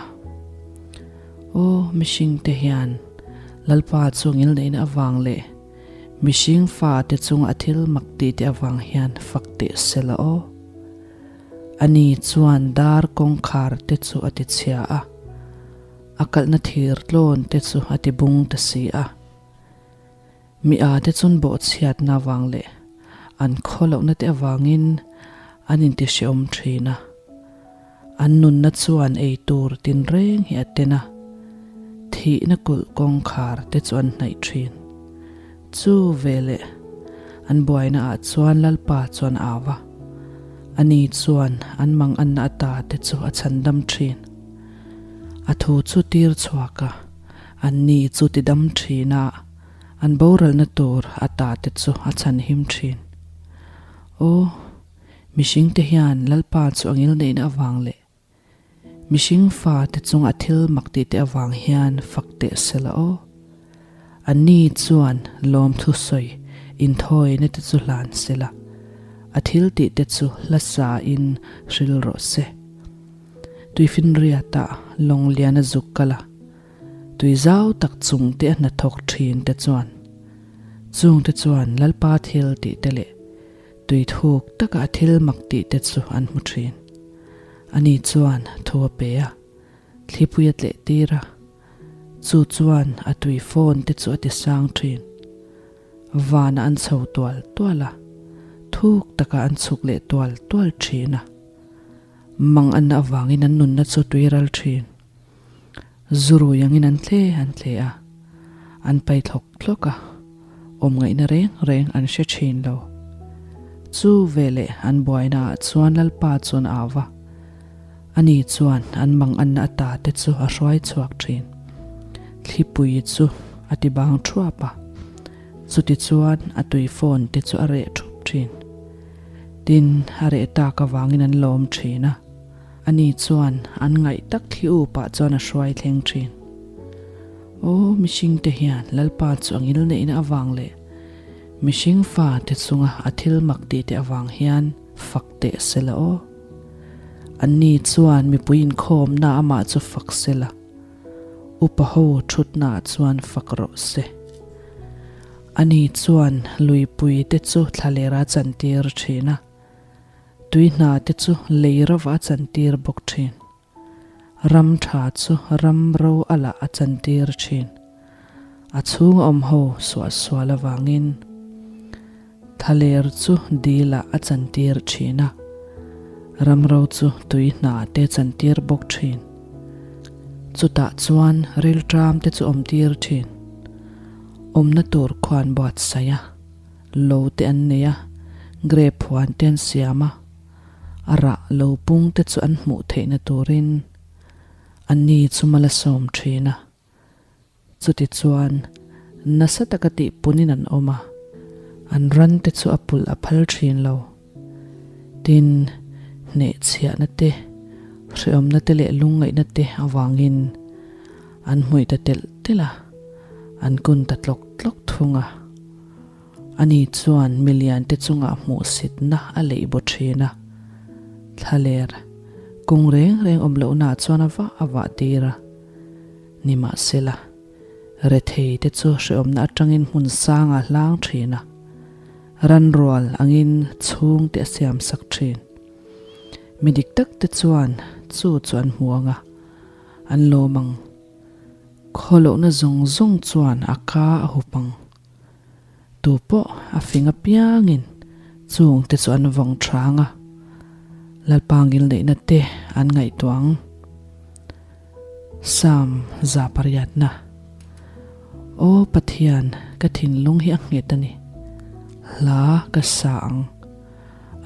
A: Aw, mihring te hian Lalpa chu ngilneihna avang leh mihring fa te chunga a thil mak tih te avang hian fak teh se la aw. Ani chuan dar kawngkhar te chu a ti chhia a, a kalhna thir tlawn te chu a ti bung ta si a. Mi â te chun bawhchhiatna avang leh an khaw lohna te avangin an intihrehawm thin a. An nunna chuan ei tur tinreng hi a ten a, thihna kulh kawngkhar te chu an hnaih thin. Chu veleh an buaina ah chuan Lalpa chuan a au a, ani chuan an manganna ata te chu a chhandam thin. A thu chu tir chhuak a, anni chu tidam thin a, an boralna tur ata te chu a chhanhim thin. Aw, mihringte hian Lalpa chu a ngilneihna avang leh Mihring fate chunga thil mak tih te avang hian fak teh se la aw. Anni chuan lawmthu sawi inthawina te chu hlan se la, a thil tih te chu hla sa in hril rawh se. Tuifinriata lawng lian a zuk kal a, tui zau tak chung te a hnathawk thin te chuan chung te chuan Lalpa thil tih te leh Tui thuk taka a thil mak tih te chu an hmu thin. Ani chuan thu a pe a, thlipui a tleh tir a, chu chuan a tui phone te chu a ti sang thin. Vanah an chho tual tual a, thuk takah an chhuk leh tual tual thin a. Mang anna avangin an nunna chu tui ral thin. Zurui angin an tle an tle a, an pai thlawk thlawk a, awm ngaihna reng reng an hre thin lo. Chu veleh an buaina ah chuan Lalpa chuan a au va, ani chuan an mang anna ata te chu a hruai chhuak thin. Thlipui chu a ti bang thuap a, chuti chuan a tui phone te chu a reh thup thin. Tin, a reh tak avangin an lawm thin a. Ani chuan an ngaih tak thli upah chuan a hruai thleng thin. Aw, mihringte hian Lalpa chu a ngil neihna avang leh mihring fate chunga a thil mak tihte avang hian fak teh se la aw. Anni chuan mipui inkhawmna amah chu fak se la, upa ho thutnaah chuan fak rawh se. Ani chuan luipuite chu thlalera chantir thin a. Tui hna te chu lei rova a chantir bawk thin. Ram tha chu ram ro a lah a chantir thin. A chhung a awm ho suah sual avangin thaler chu dil ah a chantir thin a, ram ro chu tui hna te chantir bawk thin. Chutah chuan rilṭam te chu awm tir thin. Awmna tur khuan buatsaih a. Lo te an nei a, grape huan te an siam a, a rah lo pung te chu an hmuh theihna turin anni chu mal a sawm thin a. Chutichuan nasa taka tihpunin an awm a, an ran te chu a pulh a phal thin lo. Tin, hnehchhiahna te, hrehawmna te leh lungngaihna te avangin an hmuih ta telh telh a, an kun ta tlawk tlawk thung a. Ani chuan miliante chungah hmuhsitna a leih baw thin a, thlaler kung reng reng awm lohnaah chuan a vah a vah tir a. Nimahsela, retheite chu hrehawmna atangin hmun sangah a hlang thin a, ranrual angin chhungte a siamsak thin. Mi dik takte chuan chu chu an hmu ang a, an lawm ang. Khawlohna zawng zawng chuan a ka a hup ang. Tu pawh a fing apiangin chung te chu an vawng thang a, Lalpa ngilneihna te an ngaihtuah ang. Psalm 108. Aw Pathian, ka thinlung hi a nghet a ni. Hla ka sa ang.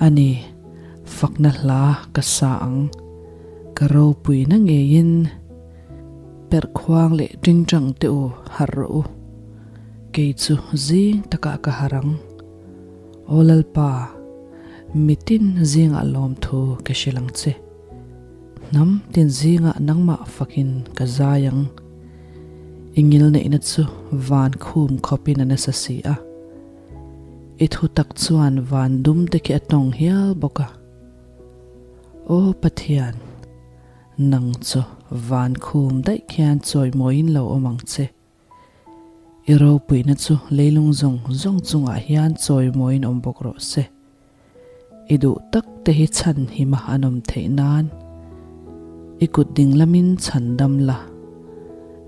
A: A ni, fakna hla ka sa ang. Ka ropuina ngeiin. Perhkhuang leh tingtang te u harh rawh u. Kei chu zing takah ka harh ang. Aw Lalpa, mitin zingah lawmthu ka hrilh ang che. Hnam tin zingah nangmah fakin ka zai ang. I ngilneihna chu van khum khawpin a nasa si a. I thutak chuan van dum te khi a tawng hial bawk a. Aw Pathian! Nang chu van khum daih khian chawimawiin lo awm ang che. I ropuina chu leilung zawng zawng chungah hian chawimawiin awm bawk rawh se. I duh tak te hi chhan hima an awm theih nan i kut ding lamin chhan dam la,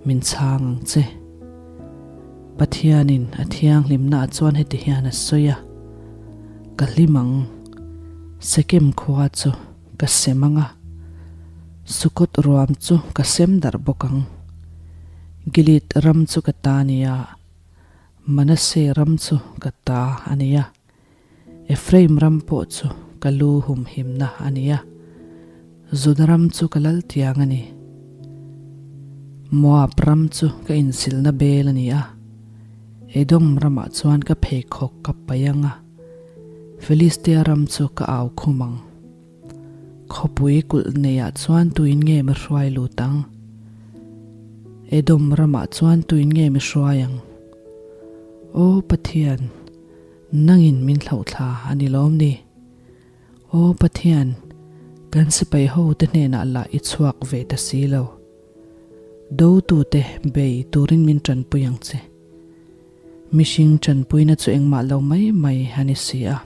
A: min chhang ang che. Pathianin a thianghlimnaah chuan heti hian a sawi a, Ka hlim ang, Sekem khua chu ka sem ang a, Sukot ruam chu ka sem darh bawk ang. Gilead ram chu ka ta a ni a, Manasseh ram chu ka ta a ni a. Ephraim ram pawh chu ka lu humhimna a ni a, Juda ram chu ka lal tiang a ni. Moab ram chu ka insilna bel a ni a, Edom ramah chuan ka pheikhawk ka paih ang a, Filistia ram chu ka au khum ang. Khawpui kulh neiah chuan tuin nge mi hruai lut ang? Edom ramah chuan tuin nge mi hruai ang? Aw Pathian! Nangin min hlauhthla a ni lawm ni? Aw Pathian, kan sipai hote hnenah lah i chhuak ve ta si lo. Dotute bei turin min tanpui ang che. Mihring tanpuina chu engmah lo mai mai a ni si a.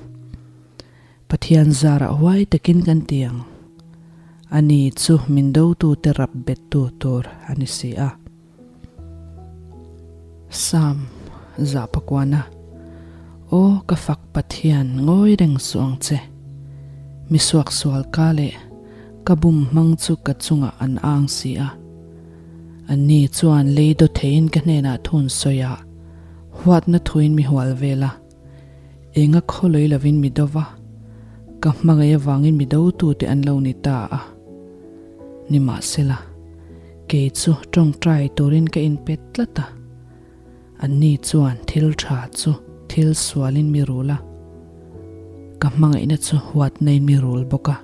A: Pathian zarah huai takin kan ti ang. Ani chu min dotute rap bettu tur a ni si a. Psalm Zahpakuana Aw ka fak Pathian ngawi reng suh ang che. Mi suaksual ka leh ka bum hmang chu ka chungah an ang si a. Anni chuan lei daw theiin ka hnenah thun sawi a, huatna thuin mi hual vel a. Enga khawlui lovin mi do va, ka hmangaih avangin mi dotute an lo ni ta a. Nimahsela, kei chu tawngtai turin ka inpet tlat a, anni chuan thil tha chu thil sualin mi rul a, ka hmangaihna chu huatnain mi rul bawk a.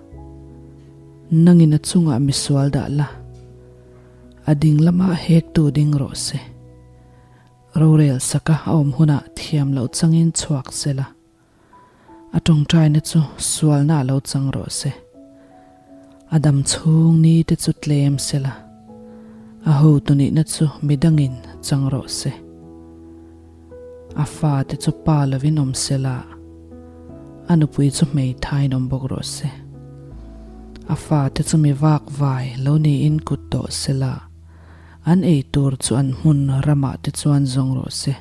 A: Nangin a chungah mi sual dah la, a ding lamah hektu ding rawh se. Rorel saka a awm hunah thiam loh changin chhuak se la, a tawngtaina chu sualna a lo chang rawh se. A dam chhung ni te chu tlem se la, a hotu nihna chu midangin chang rawh se. A fate chu pa lovin awm se la, a nupui chu hmeithaiin awm bawk rawh se. A fate chu mi vakvai lo niin kut tawh se la, An ei tur chu an hmun ramah te chuan zawng rawh se.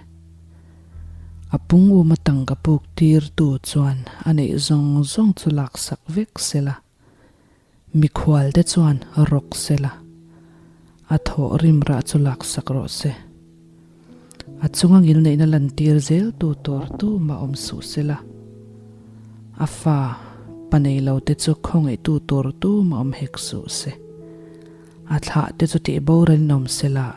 A: A pung uma tangka puk tirtu chuan a neih zawng zawng chu laksak vek se la, mikhual te chuan rawk se la, a thawh rim rah chu laksak rawh se. A chunga ngilneihna lantir zel tu tur tumah awm suh se la, a fa pa nei lo te chu khawngaihtu tur tumah awm hek suh se. A thlah te chu tih boralin awm se la,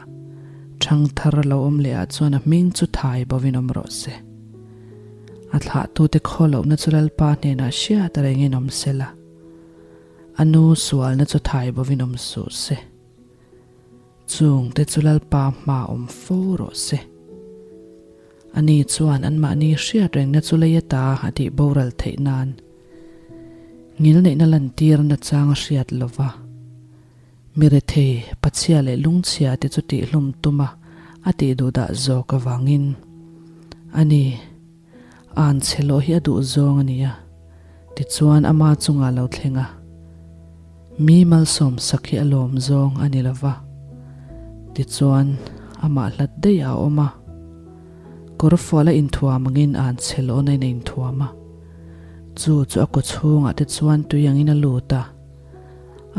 A: ṭhang thar lo awm leh ah chuan a hming chu thai bovin awm rawh se. A thlahtute khaw lohna chu Lalpa hnenah hriat rengin awm se la, a nu sualna chu thai bovin awm suh se. Chung te chu Lalpa hma awm fo rawh se. Ani chuan anmahni hriat rengna chu lei ata a tih boral theih nan ngilneihna lantir nachang a hriat lo va. Mi rethei, pachhia leh lungchhia te chu tihhlum tuma a tih duhdah zawk avangin ani An chhe lawh hi a duh zawng a ni a, tichuan ama chungah lo thleng a. Mi malsawm sak hi a lawm zawng a ni lo va, tichuan amah hlat daih a awm a. Kawrfual a inthuam angin an chhe lawhna in a inthuam a, chu chu a kaw chhungah te chuan tui angin a lut a,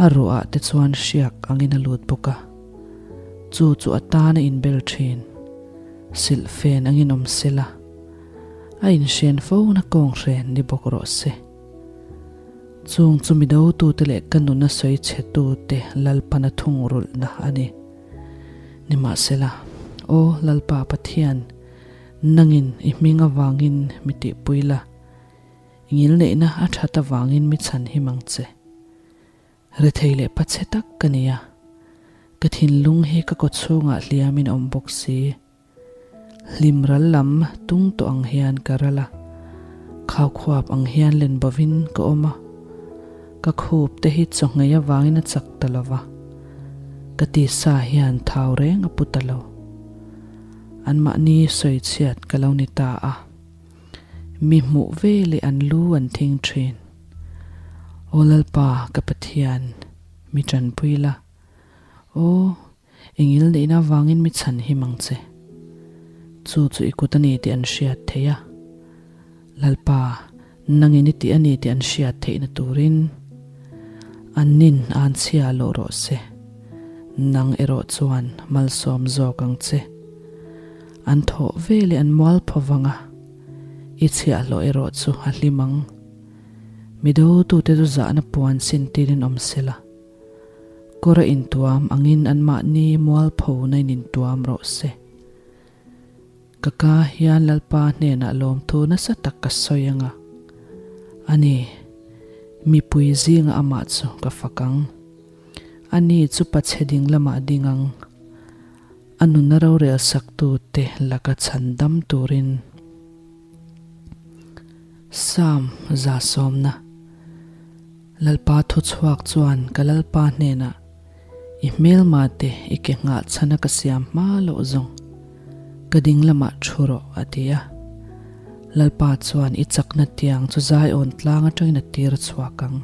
A: a ruah ah te chuan hriak angin a lut bawk a, chu chu a tan a inbel thin. Silhfen angin awm se la, a inhren fo na kawnghren ni bawk rawh se. Chung chu mi dotute leh ka nuna sawi chhetute Lalpana thungrulhna a ni. Nimahsela, Aw Lalpa Pathian, nangin i hming avangin mi tihpui la, i ngilneihna a that avangin mi chhanhim ang che. Rethei leh pachhe tak ka ni a, ka thinlung hi ka kawchhungah hliamin a awm bawk si. Hlim ral lam tung tawh ang hian ka ral a, khaukhuap ang hian len bovin ka awm a, ka khup te hi chawhngei avangin a chak ta lo va, ka tisa hian thau reng a pu ta lo. Anmahni sawichhiat ka lo ni ta a, mi hmuh ve leh an lu an thing thin. Aw Lalpa ka Pathian, mi tanpui la. Aw, i ngilneihna avangin mi chhan him ang che. Chu chu i kut a ni tih an hriat theih a. Lalpa, nangin i tih a ni tih an hriat theihna turin an nin an chhia loh rawh se. Nang erawh chuan malsawm zawk ang che. An thawh ve leh an mual phaw vang a, i chhiahhlawh erawh chu a hlim ang. Mi dotute chu zahna puan sin tirin awm se la, kawr a intuam angin anmahni mualpho na in intuam rawh se. Ka ka hian Lalpa hnenah lawmthu nasa tak ka sawi ang a, ani, mipui zinga amah chu ka fak ang. Ani chu pachhe ding lamah ding ang. A nunna rorel saktute laka chhan dam turin. Psalm 100 Lalpa thuchhuak chuan ka Lalpa hnenah, I hmelma te i ke nghah chhana ka siam hma loh zawng, ka ding lamah thu rawh, a ti a. Lalpa chuan i chakna tiang chu Zion tlang atangin a tir chhuak ang.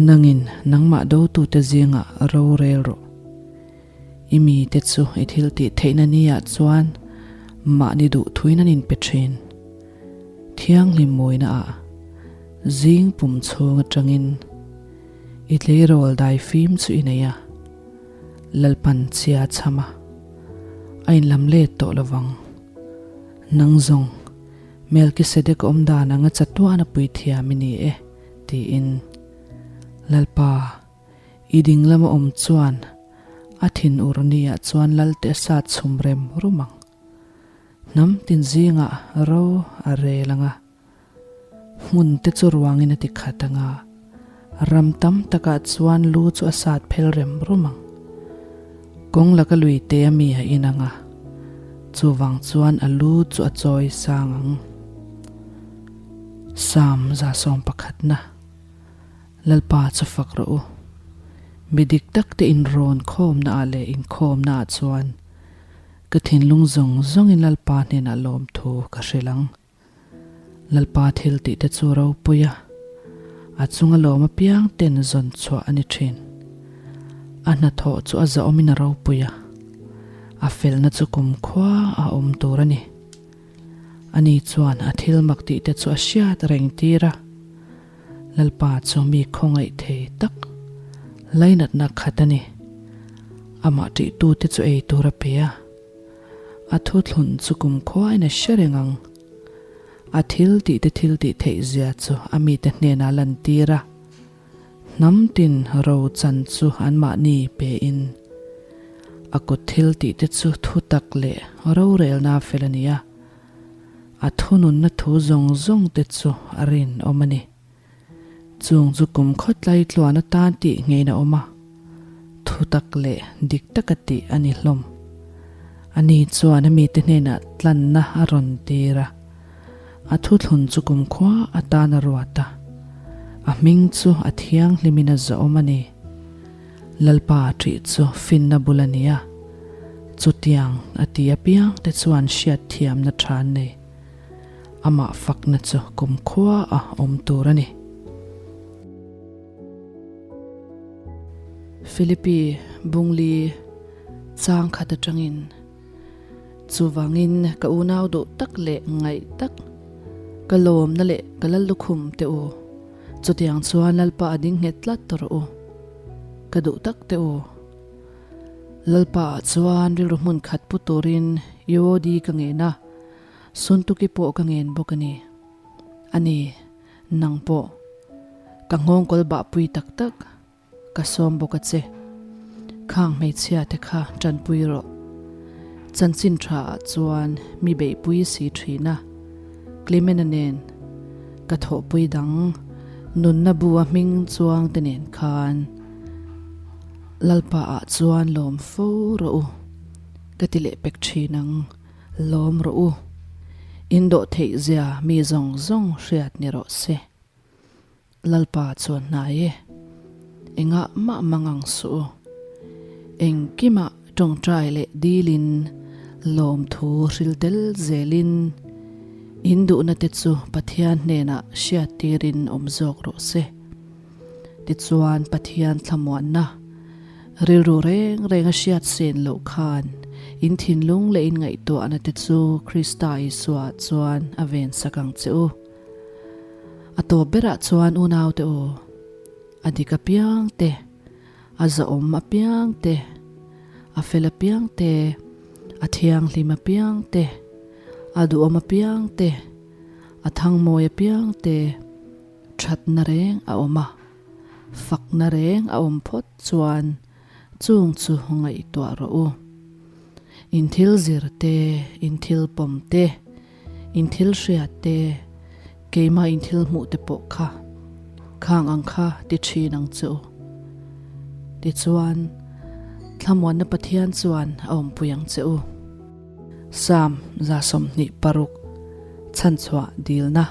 A: Nangin nangmah dotute zingah rorel rawh. I mite chu i thil tih theihna niah chuan mahni duh thuin an inpe thin. Thianghlim mawina ah zing pum chhung atangin i tleirawl dai fim chu i nei a, Lalpan chhia chham a, a inlam let tawh lovang. Nang zawng Melkisedek awm dan anga chatuan a puithiam i ni e, tiin Lalpa I ding lama awm chuan a thin ur niah chuan Lalte a sat chhum rem rum ang. Hnam tin zingah ro a rel ang a, hmun te chu ruangin a ti khat ang a, ram tam takah chuan lu chu a sat phel rem rum ang. Kawng laka lui te a mi a in ang a, chuvang chuan a lu chu a chawi sang ang. Psalm 111. Lalpa chu fak rawh u. Mi dik tak te inrawn khawmna ah leh inkhawmna ah chuan ka thinlung zawng zawngin Lalpa hnenah lawmthu ka hrilh ang. Lalpa thil tih te chu ropui a, a chunga lawm apiang ten zawn chhuah a ni thin. A hnathawh chu a zahawmin a ropui a, a felna chu kumkhua a awm tur a ni. Ani chuan a thil mak tih te chu a hriat reng tir a. Lalpa chu mi khawngaih thei tak lainatna khat a ni. Amah ṭihtute chu ei tur a pe a, a thuthlun chu kumkhuain a hre reng ang. A thil tihte thil tih theih zia chu a mite hnenah a lantir a, hnam tin ro chan chu anmahni pein. A kut thil tihte chu thutak leh rorelna fel a ni a. A thununna thu zawng zawng te chu a rinawm a ni. Chung chu kum khawtlai tluan atan tih ngeiin a awm a, thutak leh dik taka tih a ni hlawm. Ani chuan a mite hnenah tlanna a rawn tir a, a thuthlun chu kumkhua atan a ruat a, a hming chu a thianghlimin a zawhawm a ni. Lalpa ṭih chu finna bul a ni a, chutiang a ti apiang te chuan hriatthiamna ṭha an nei. Amah fakna chu kumkhua a awm tur a ni. Philippi Bungli chang khat aṭangin, Chuvangin ka unau duh tak leh ngaih tak, ka lawmna leh ka lal lukhum te u, Chutiang chuan Lalpa a ding nghet tlat tawh rawh u. Ka duh tak teh u. Lalpa ah chuan rilru hmun khat pu turin UOD ka ngen a, Suntuki pawh ka ngen bawk a ni. A ni, nang pawh. Ka nghawngkawl bahpui tak tak. Ka sawm bawk a che. Khang hmeichhia te kha tanpui rawh. Chanchin tha ah chuan mi beihpui si thin a. Clement-a nen ka thawhpui dang nunna bu a hming chuang te nen khan Lalpa ah chuan lawm fo rawh u. Ka ti leh pek thin ang. Lawm rawh u. In dawh theih zia mi zawng zawng hriat ni rawh se. Lalpa chuan hnai e, engah mah mang ang suh u. Engkimah tawngtai leh dilin lawmthu hril tel zelin in duhna te chu Pathian hnenah hriattirin awm zawk rawh se. Tichuan Pathian thlamuanna rilru reng reng a hriat sen loh khan. In thinlung leh in ngaihtuahna te chu Krista Isua chuan a ven sak ang che u. A tawp berah chuan unaute u, a dik apiang te, a zahawm apiang te, a fel apiang te, a thianghlim apiang te, a duhawm apiang te, a thangmawi apiang te, thatna reng a awm a, fakna reng a awm phawt chuan chung chu ngaihtuah rawh u. In thil zir te, in thil pawm te, in thil hriat te, keimah in thil hmuh te pawh kha khang ang kha ti thin ang che u. Tichuan, Thlamuanna Pathian chuan a awmpui ang che u. Psalm 26, Chhanchhuah dilna.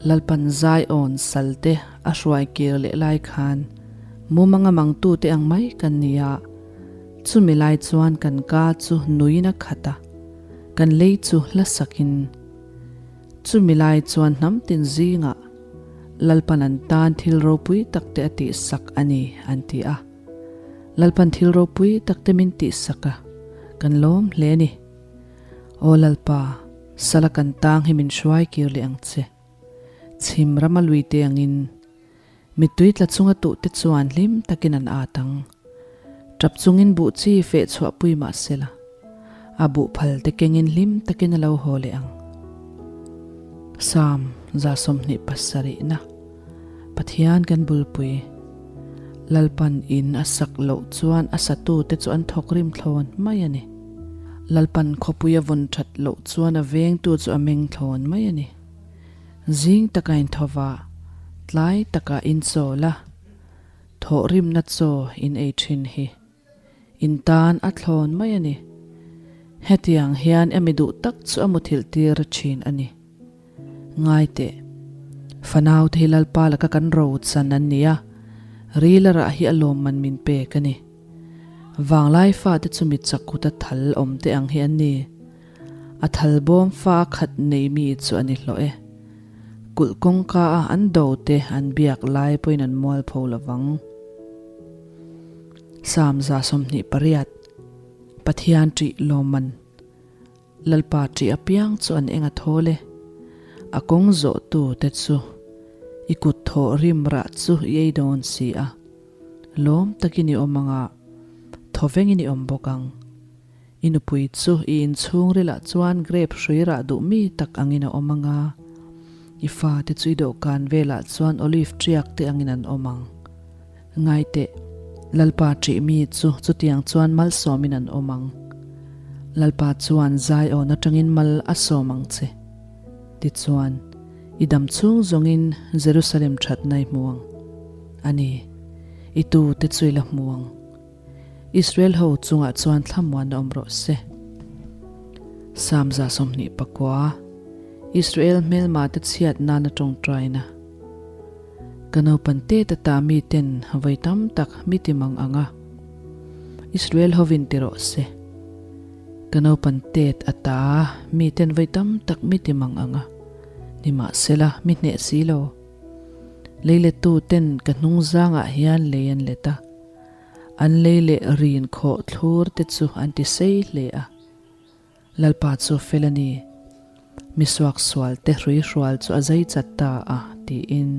A: Lalpan Zion salte a hruai kir leh lai khan mumanga mangtute ang mai kan ni a, chumi lai chuan kan ka chu nuin a khat a, kan lei chu hla sakin. Chumi lai chuan hnam tin zingah Lalpan an tan thil ropui takte a tihsak a ni an ti a. Lalpan thil ropui takte min tihsak a, kan lawm hle a ni. Aw Lalpa, sala kan tang hi min hruai kir leh ang che. Chhim rama lui te angin, mittui tla chunga tuh te chuan hlim takin an at ang. Tap chungin buh chi feh chhuah pui mah sela, a buh phal te kengin hlim takin a lo haw leh ang. Psalm 27 na Pathian kan bulpui. Lalpan in a sak loh chuan a satute chu an thawk rim thlawn mai a ni. Lalpan khawpui a vawn that loh chuan a vengtu chu a meng thlawn mai a ni. Zing taka in tho va, tlai taka in chawl a, thawhrimna chaw in ei thin hi in tan a thlawn mai a ni. Hetiang hian emi duh tak chu a muthilh tir thin a ni. Ngai teh, fanau te hi Lalpa laka kan ro chan an ni a, ril a rah hi a lawmman min pek a ni. Vanglai fate chu mi chak kuta thal awm te ang hi an ni. A thal bawm fa a khat nei mi chu a ni hlawh e. Kulh kawngka a an do te an biak lai pawhin an mualpho lovang. Psalm 28, Pathian ṭih lawmman. Lalpa ṭih apiang chu an eng a thawl e. A kawng zawhtu te chu i kut thawh rim rah chu i ei dawn si a. Lawm takin i awm ang a, thawvengin i awm bawk ang. I nupui chu i inchhungrilah chuan grape hrui rah duh mi tak angin a awm ang a, i fate chu i dawhkan velah chuan olive ṭiak te angin an awm ang. Ngai teh, Lalpa ṭih mi chu chutiang chuan malsawmin an awm ang. Lalpa chuan Zion aṭangin mal a sawm ang che. Tichuan, i dam chhung zawngin Jerusalem ṭhatna i hmu ang. A ni, i tute chu i la hmu ang. Israel ho chungah chuan thlamuan a awm rawh se. Psalm 29, Israel hmelma te chhiat nana tawngtaina. Ka naupan tet ata mi ten vawi tam tak mi ti mang ang a, Israel hovin ti rawh se. Ka naupan tet ata mi ten vawi tam tak mi ti mang ang a, nimahsela mi hneh si lo. Leilettu ten ka hnung zangah hian lei an let a, an lei leh rin khawh thlur te chu an ti sei hle a. Lalpa chu fel a ni, mi suaksual te hruihrual chu a zai chat ta a, tiin.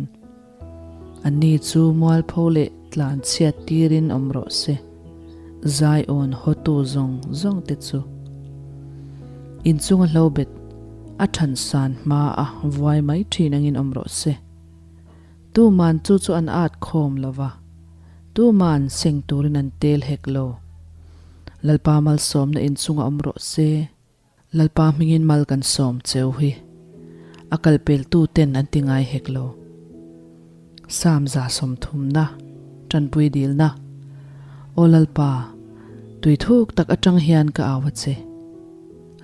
A: Anni chu mualpho leh tlan chhiat tirin awm rawh se, Zion hawtu zawng zawng te chu. Inchunga hlobet a than san hma a vuai mai thin angin awm rawh se. Tuman chu chu an at khawm lo va, tuman seng turin an tel hek lo. Lalpa malsawmna inchunga awm rawh se. Lalpa hmingin mal kan sawm cheu hi a kalpeltu ten an ti ngai hek lo. Psalm 30na, Tanpui dilna, Aw Lalpa, tui thuk tak atang hian ka au a che.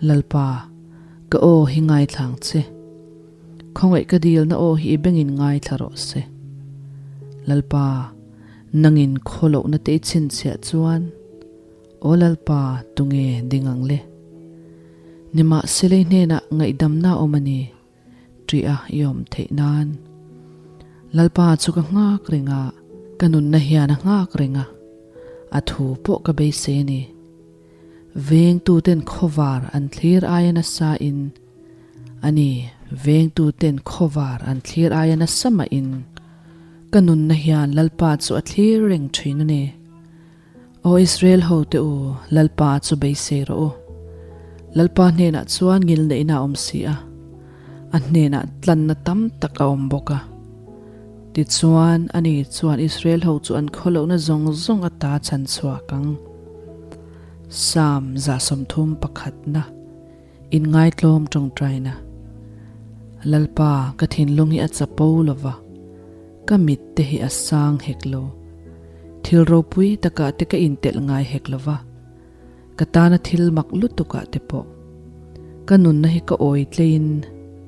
A: Lalpa, ka aw hi ngaithla ang che. Khawngaih ka dilna aw hi i bengin ngaithla rawh se. Lalpa, nangin khawlohna te i chhinchhiah chuan, Aw Lalpa, tunge ding ang le? Nimahsela i hnenah ngaihdamna a awm a ni, ṭih a i awm theih nan. Lalpa chu ka nghak reng a, ka nunna hian a nghak reng a, a thu pawh ka beisei a ni. Vengtuten khawvar an thlir aia nasa in, a ni, vengtuten khawvar an thlir aia nasa mah in, ka nunna hian Lalpa chu a thlir reng thin a ni. Aw Israel hote u, Lalpa chu beisei rawh u. Lalpa hnenah chuan ngilneihna a awm si a, a hnenah tlanna tam tak a awm bawk a. Tichuan, ani chuan Israel ho chu an khawlohna zawng zawng ata chhan chhuak ang. Psalm 31, Inngaitlawm tawngtaina. Lalpa, ka thinlung hi a chapo lo va, ka mit te hi a sang hek lo. Thil ropui takah te ka intelh ngai hek lo va, ka tana thil mak lutukah te pawh. Ka nunna hi ka awi tleiin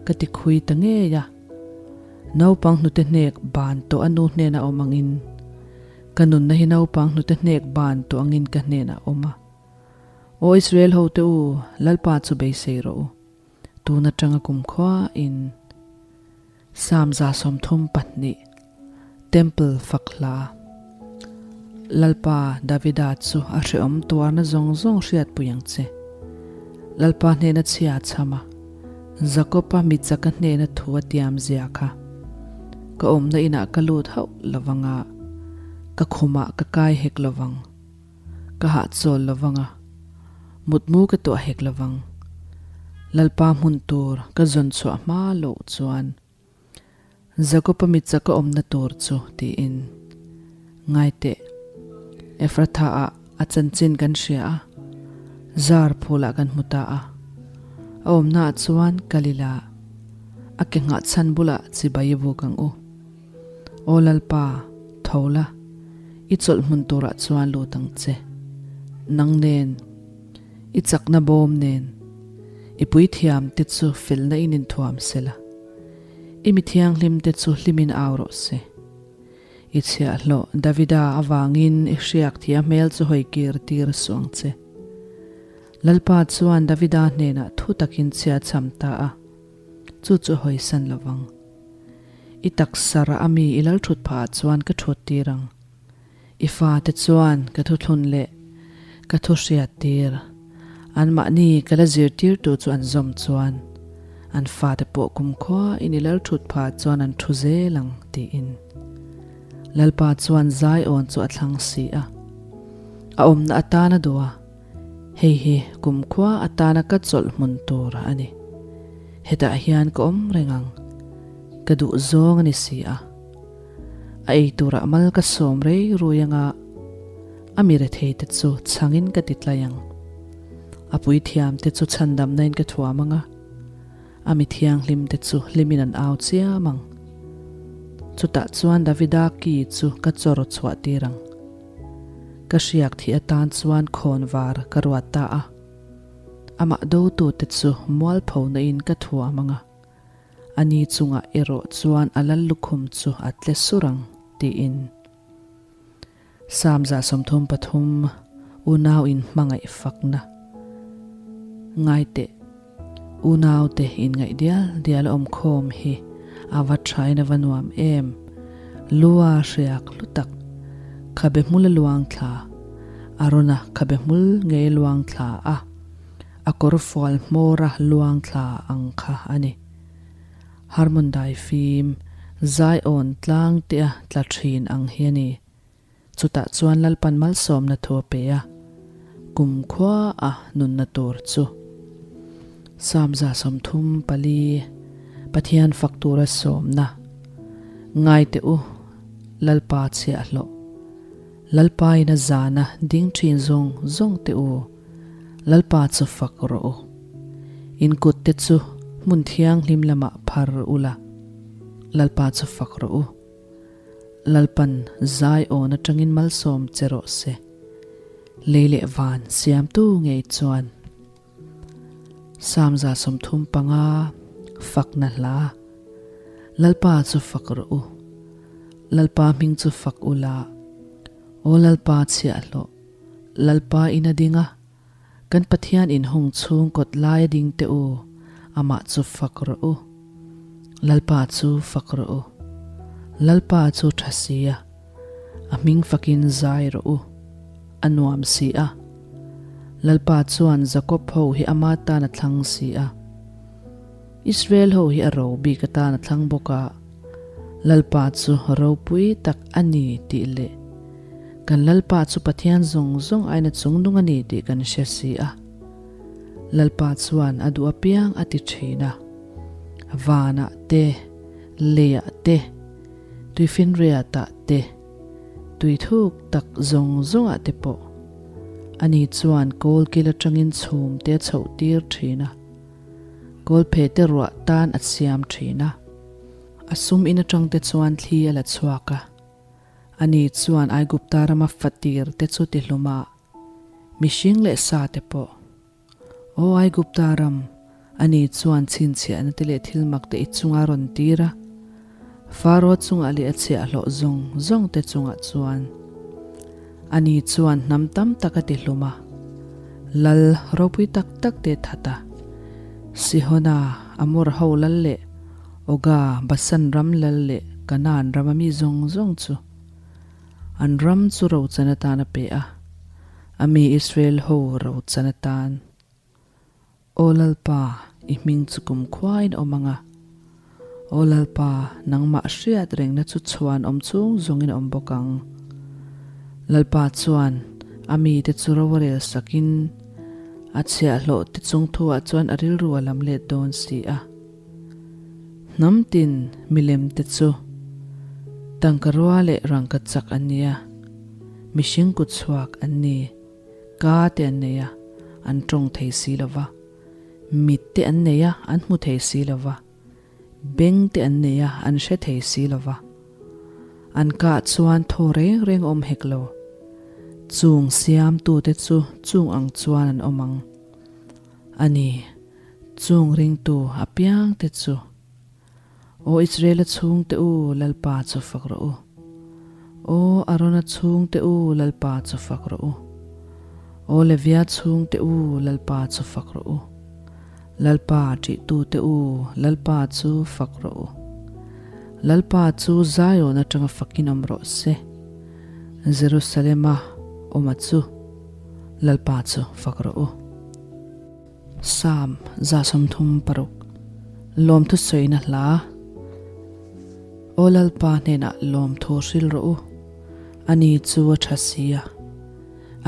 A: ka ti khui ta ngei a. Naupang hnute hnek ban tawh a nu hnena awm angin, ka nunna hi naupang hnute hnek ban tawh angin ka hnenah a awm a. Aw Israel hote u, Lalpa chu beisei rawh u. Tun atanga kumkhua in Psalm 32, Temple fak hla. Lalpa Davida chu a hrehawm tuarna zawng zawng hriatpui ang che. Lalpa hnena chhia a chham a, Jakob-a michaka hnena thu a tiam zia kha. Ka awmna inah ka lut hauh lovang a, ka khumah ka kai hek lovang. Ka hahchawl lovang a, mutmu ka tuah hek lovang. Lalpa hmun tur ka zawn chhuah hma loh chuan Jakob-a mitcha ka awmna tur chu tiin Ngaiteh, Ephratha-ah a chanchin kan hria a, zar phulah kan hmu ta a. A awmnaah chuan kal ila, a ke nghahchhan bulah chibai i buk ang u. Aw Lalpa, tho la, i chawlh hmun turah chuan lut ang che. Nang nen, i chakna bawm nen, i puithiam te chu felna in inthuam se la, i mi thianghlim te chu hlimin au rawh se. I chhiahhlawh Davida avangin i hriak thih a hmel chu hawi kir tir suh ang che. Lalpa chuan Davida hnenah thu takin chhia cham ta a, chu chu a hawisan lovang. I taksa rah ami i lal thut phah ah chuan ka thut tir ang. I fate chuan ka thuthlun leh ka thu hriat tir. Anmahni ka la zirtirtu chu an zawm chuan an fate pawh kumkhua in i lal thut phah ah chuan an thu zel ang tiin. Lalpa chuan Zion chu a thlang si a. A awmna atan a duh a. Hei hi kumkhua atana ka chawlh hmun tur a ni. Hetah hian ka awm reng ang. Ka duh zawng a ni si a. A ei turah mal ka sawm rei rui anga a mi rethei te chu chhangin ka ti tlai ang. A puithiam te chu chhandamna in ka thuam anga a mi thianghlim te chu hlimin an au chiam ang. Chutah chuan Davida ki chu ka chawr chhuah tir ang. Ka hriak thih atan chuan khawn var ka ruat ta a, amah dotute chu mualphona in ka thuam ang a, ani chungah erawh chuan a lal lukhum chu a tle sur ang, tiin. Psalm 33, Unau in hmangaih fakna Ngaiteh. Unaute inngaih dial dial a awm khawm hi a va thain a va nuam em. Lua hriak hlu tak, khabe hmul a luang thla, Arona khabe hmul ngei a luang thla a, a kawr fual hmawr a luang thla ang kha a ni. Harmon dai fim, Zion tlang te a tla thin ang hi a ni. Chutah chuan Lalpan malsawmna thu a pe a, kumkhua a nunna tur chu. Psalm 34, Pathian fak tura sawmna, Ngai teh u, Lalpa chhiahhlawh, Lalpa in a zana ding thin zawng zawng teh u, Lalpa chu fak rawh u. In kut te chu hmun thianghlim lamah phar ula, Lalpa chu fak rawh u. Lalpan zai awn atangin malsawm che rawh se. Lei leh van siamtu ngei chuan. Psalm 35, Fakna hla. Lalpa chu fak rawh u. Lalpa hming chu fak ula. Aw Lalpa chhiahhlawh. Lalpa in a ding a. Kan Pathian inhung chhung kawt lai a ding teh u, amah chu fak rawh u. Lalpa chu fak rawh u. Lalpa chu tha si a, a hming fakin zai rawh u, a nuam si a. Lalpa chuan Jakob ho hi ama tan a thlang si a. Israel ho hi a ro bik atan a thlang bawk a. Lalpa chu ropui tak a ni tih leh kan Lalpa chu Pathian zawng zawng aina chungnung a ni tih kan hre si a. Lalpa chuan a duh apiang a ti thin a. Vanah te, leiah te, tuifinriatah te, tui thuk tak zawng zawngah te pawh ani chuan kawlkil atangin chhum te a chhoh tir thin a, kawlphe te ruah tan a siam thin a, a sum in atang te chuan thli a la chhuak a, ani chuan Aigupta rama fatir te chu tihlum a, mihring leh sa te pawh. Aw Aigupta ram, ani chuan chhinchhiahna te leh thil mak te i chunga rawn tir a, Faro chungah leh a chhiahhlawh zawng zawng te chungah chuan. Ani chuan hnam tam tak a ti hlum a, lal ropui tak tak te that a, Sihona, Amor ho lal leh Oga, Basan ram lal leh Kanaan rama mi zawng zawng chu an ram chu rochan atan a pe a. A mi Israel ho rochan atan. Aw Lalpa, i hming chu kum khuain awm ang a. Aw Lalpa, nangmah hriat rengna chu chhuan awm chung zawngin awm bawk ang. Lalpa chuan a mite chu ro a rel sakin, a chhiahhlawh te chung thuah chuan a rilru a lam let dawn si a. Hnam tin milem te chu tangka rua leh rangka chak an ni a, mihring kut chhuak an ni, ka te an nei a, an tawng thei si lo va, mit te an nei a, an hmu thei si lo va, beng te an nei a, an hre thei si lo va. An kah chuan thaw reng reng awm hek lo. Chung siamtute chu chung ang chuan an awm ang a ni. Chung ringtu apiangte chu, Aw Israela chhungte u, Lalpa chu fak rawh u. Aw Arona chhungte u, Lalpa chu fak rawh u. Aw Levia chhungte u, Lalpa chu fak rawh u. Lalpa ṭihtute u, Lalpa chu fak rawh u. Lalpa chu Zion aṭanga fakin awm rawh se. Jerusalema awma chu, Lalpa chu fak rawh u. Psalm 36, Lawmthu sawina hla Aw Lalpa hnenah lawmthu hril rawh u, ani chu a tha si a,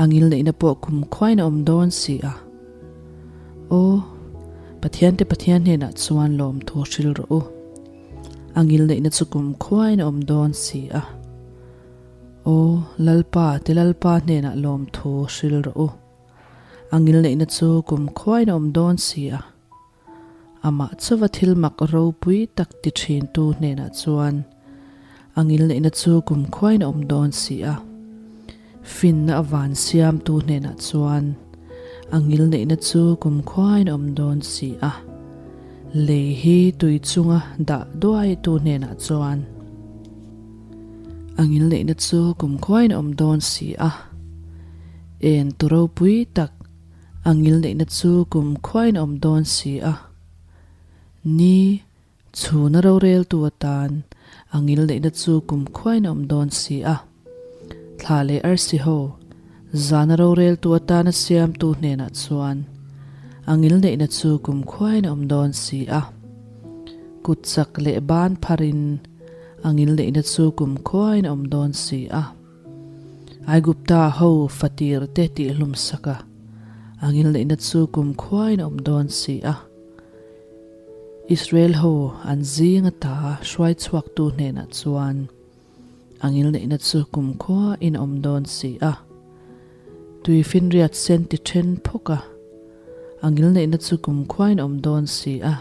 A: a ngilneihna pawh kum khuain a awm dawn si a. Aw, Pathiante Pathian hnenah chuan lawmthu hril rawh u, a ngilneihna chu kum khuain a awm dawn si a. Aw, Lalpa te Lalpa hnenah lawmthu hril rawh u. A ngilneihna chu kum khuain a awm dawn si a. Amah chauva thil mak ropui tak ti thintu hnenah chuan a ngilneihna chu kum khuain a awm dawn si a. Finna a van siamtu hnenah chuan a ngilneihna chu kum khuain a awm dawn si a. Lei hi tui chunga dah duaitu hnenah chuan a ngilneihna chu kum khuain a awm dawn si a. En tu ropui tak a ngilneihna chu kum khuain a awm dawn si a. Ni, chhuna roreltu atan a ngilneihna chu kum khuain a awm dawn si a. Thla leh arsi ho, zana roreltu atana siamtu hnenah chuan a ngilneihna chu kum khuain a awm dawn si a. Kut chak leh ban pharin a ngilneihna chu kum khuain a awm dawn si a. Aigupta ho fatir te tih hlum sak a, a ngilneihna chu kum khuain a awm dawn si a. Israel ho an zing ata hruai chhuaktu hnenah chuan a ngilneihna chu kum khuain a awm dawn si a. Tuifinriat sen ti then phawk a, a ngilneihna chu kum khuain a awm dawn si a.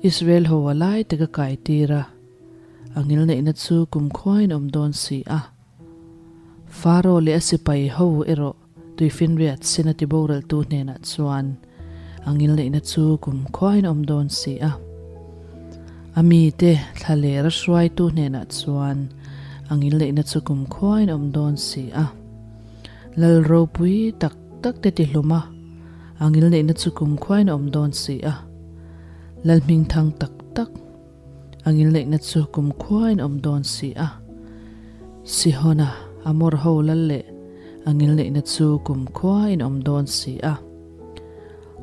A: Israel ho a lai tak a kai tir a. A ngilneihna chu kumkhuain a awm dawn si a. Faro leh a sipai ho erawh tuifinriat sin a tiboraltu hnenah chuan a ngilneihna chu kumkhuain a awm dawn si a. A mite thlaler a hruaitu hnenah chuan a ngilneihna chu kumkhuain a awm dawn si a. Lal ropui tak tak te tihlum a, a ngilneihna chu kumkhuain a awm dawn si a. Lal hmingthang tak tak. A ngilneihna chu kum khuain awm dawn si a. Sihona, Amor ho lal leh. A ngilneihna chu kumkhua in awm dawn si a.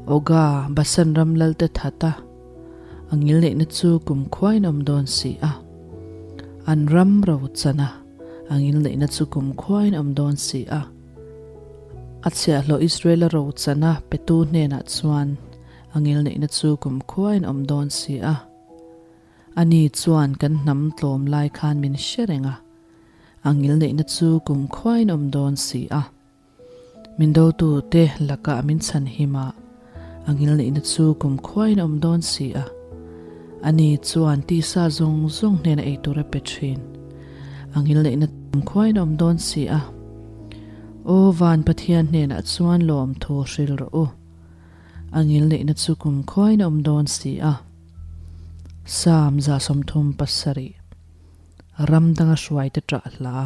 A: Oga, Basan ram lalte that a, a ngilneihna chu kumkhua in awm dawn si a. An ram ro chan a, a ngilneihna chu kumkhua in awm dawn si a. A chhiahhlawh Israela ro chan a petu hnenah chuan a ngilneihna chu kumkhua in awm dawn si a. Ani chuan kan hnam tlawm lai khan min hre reng a, a ngilneihna chu kumkhuain awm dawn si a. Min dotute lakah min chhan him a, a ngilneihna chu kumkhuain awm dawn si a. Ani chuan tisa zawng zawng hnena ei tur a pe thin, a ngilneihna kumkhuain awm dawn si a. Aw Van Pathian hnenah chuan lawmthu hril rawh u, a ngilneihna chu kumkhuain awm dawn si a. Psalm 37 Ram danga hruaite ṭah hla.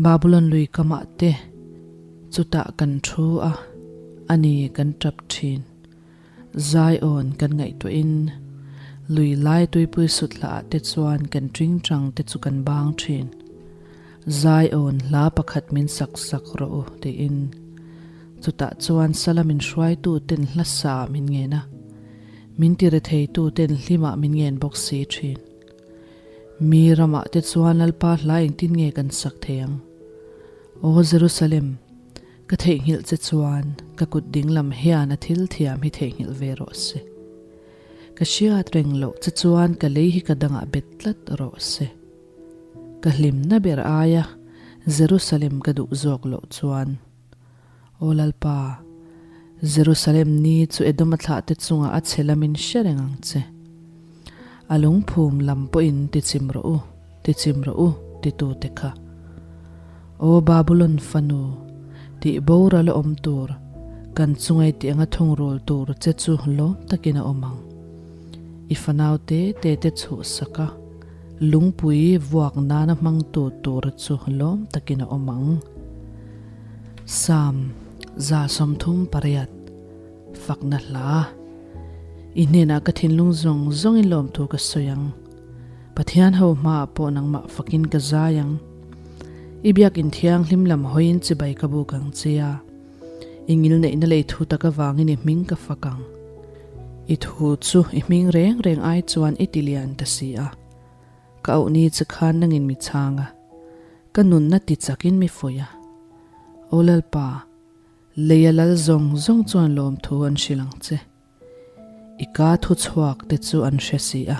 A: Babulon lui kamah te chutah kan thu a, a ni kan ṭap ṭhin. Zion kan ngaihtuahin lui lai tuipui sut hlaah te chuan kan ṭingṭang te chu kan bang ṭhin. Zion hla pakhat min sak sak rawh u tiin chutah chuan sala min hruaitu ten hla sa min ngen a. Min ti retheitu ten hlimah min ngen bawk si thin. Mi ramah te chuan Lalpa hla engtin nge kan sak thei ang? Aw Jerusalem, ka theihnghilh che chuan ka kut dinglam hian a thil thiam hi theihnghilh ve rawh se. Ka hriat reng loh che chuan ka lei hi ka dangah bet tlat rawh se. Ka hlimna ber aia Jerusalem ka duh zawk loh chuan. Aw Lalpa, Jerusalem ni chu Edoma thlahte chungah a chhe lamin hre reng ang che. A lungphum lam pawhin tichim rawh u, tichim rawh u, titute kha. Aw Babulon fanu, tih boral a awm tur, kan chungai tih anga thungrul tur che chu lawm takin a awm ang. I fanau te te te chhuhsak a, lungpui vuak nana hmangtu tur chu lawm takin a awm ang. Psalm 38, Fakna Hla I hnenah ka thinlung zawng zawngin lawmthu ka sawi ang. Pathian ho hmaah pawh nangmah fakin ka zai ang. I biakin thianghlim lam hawiin chibai ka buk ang che a. I ngilneihna lei thu tak avangin i hming ka fak ang. I thu chu i hming reng reng ai chuan i ti lian ta si a. Ka auh ni che khan nangin mi chhang a, ka nunna ti chakin mi fuih a. Aw Lalpa, leia lal zawng zawng chuan lawmthu an hrilh ang che. I ka thu chhuak te chu an hre si a.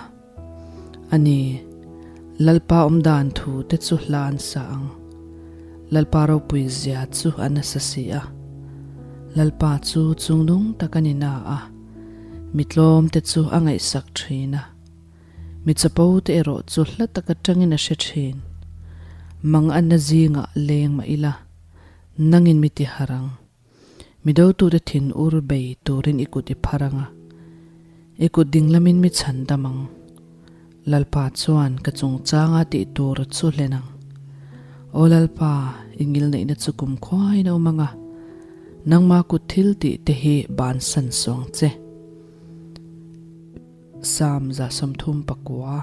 A: A ni, Lalpa awmdan thu te chu hla an sa ang. Lalpa ropui zia chu a nasa si a. Lalpa chu chungnung tak a ni na a, mi tlawm te chu a ngaihsak thin a. Mi chapo te erawh chu hla tak atangin a hre thin. Mang anna zingah leng mah ila, nangin mi ti har ang. Mi dotute thin ur bei turin i kut i phar ang a, i kut dinglamin mi chhan dam ang. Lalpa chuan ka chungchanga tih tur chu hlen ang. Aw Lalpa, i ngilneihna chu kumkhuain a awm ang a, nangma kut thil tih te hi bansan suang che. Psalm 39,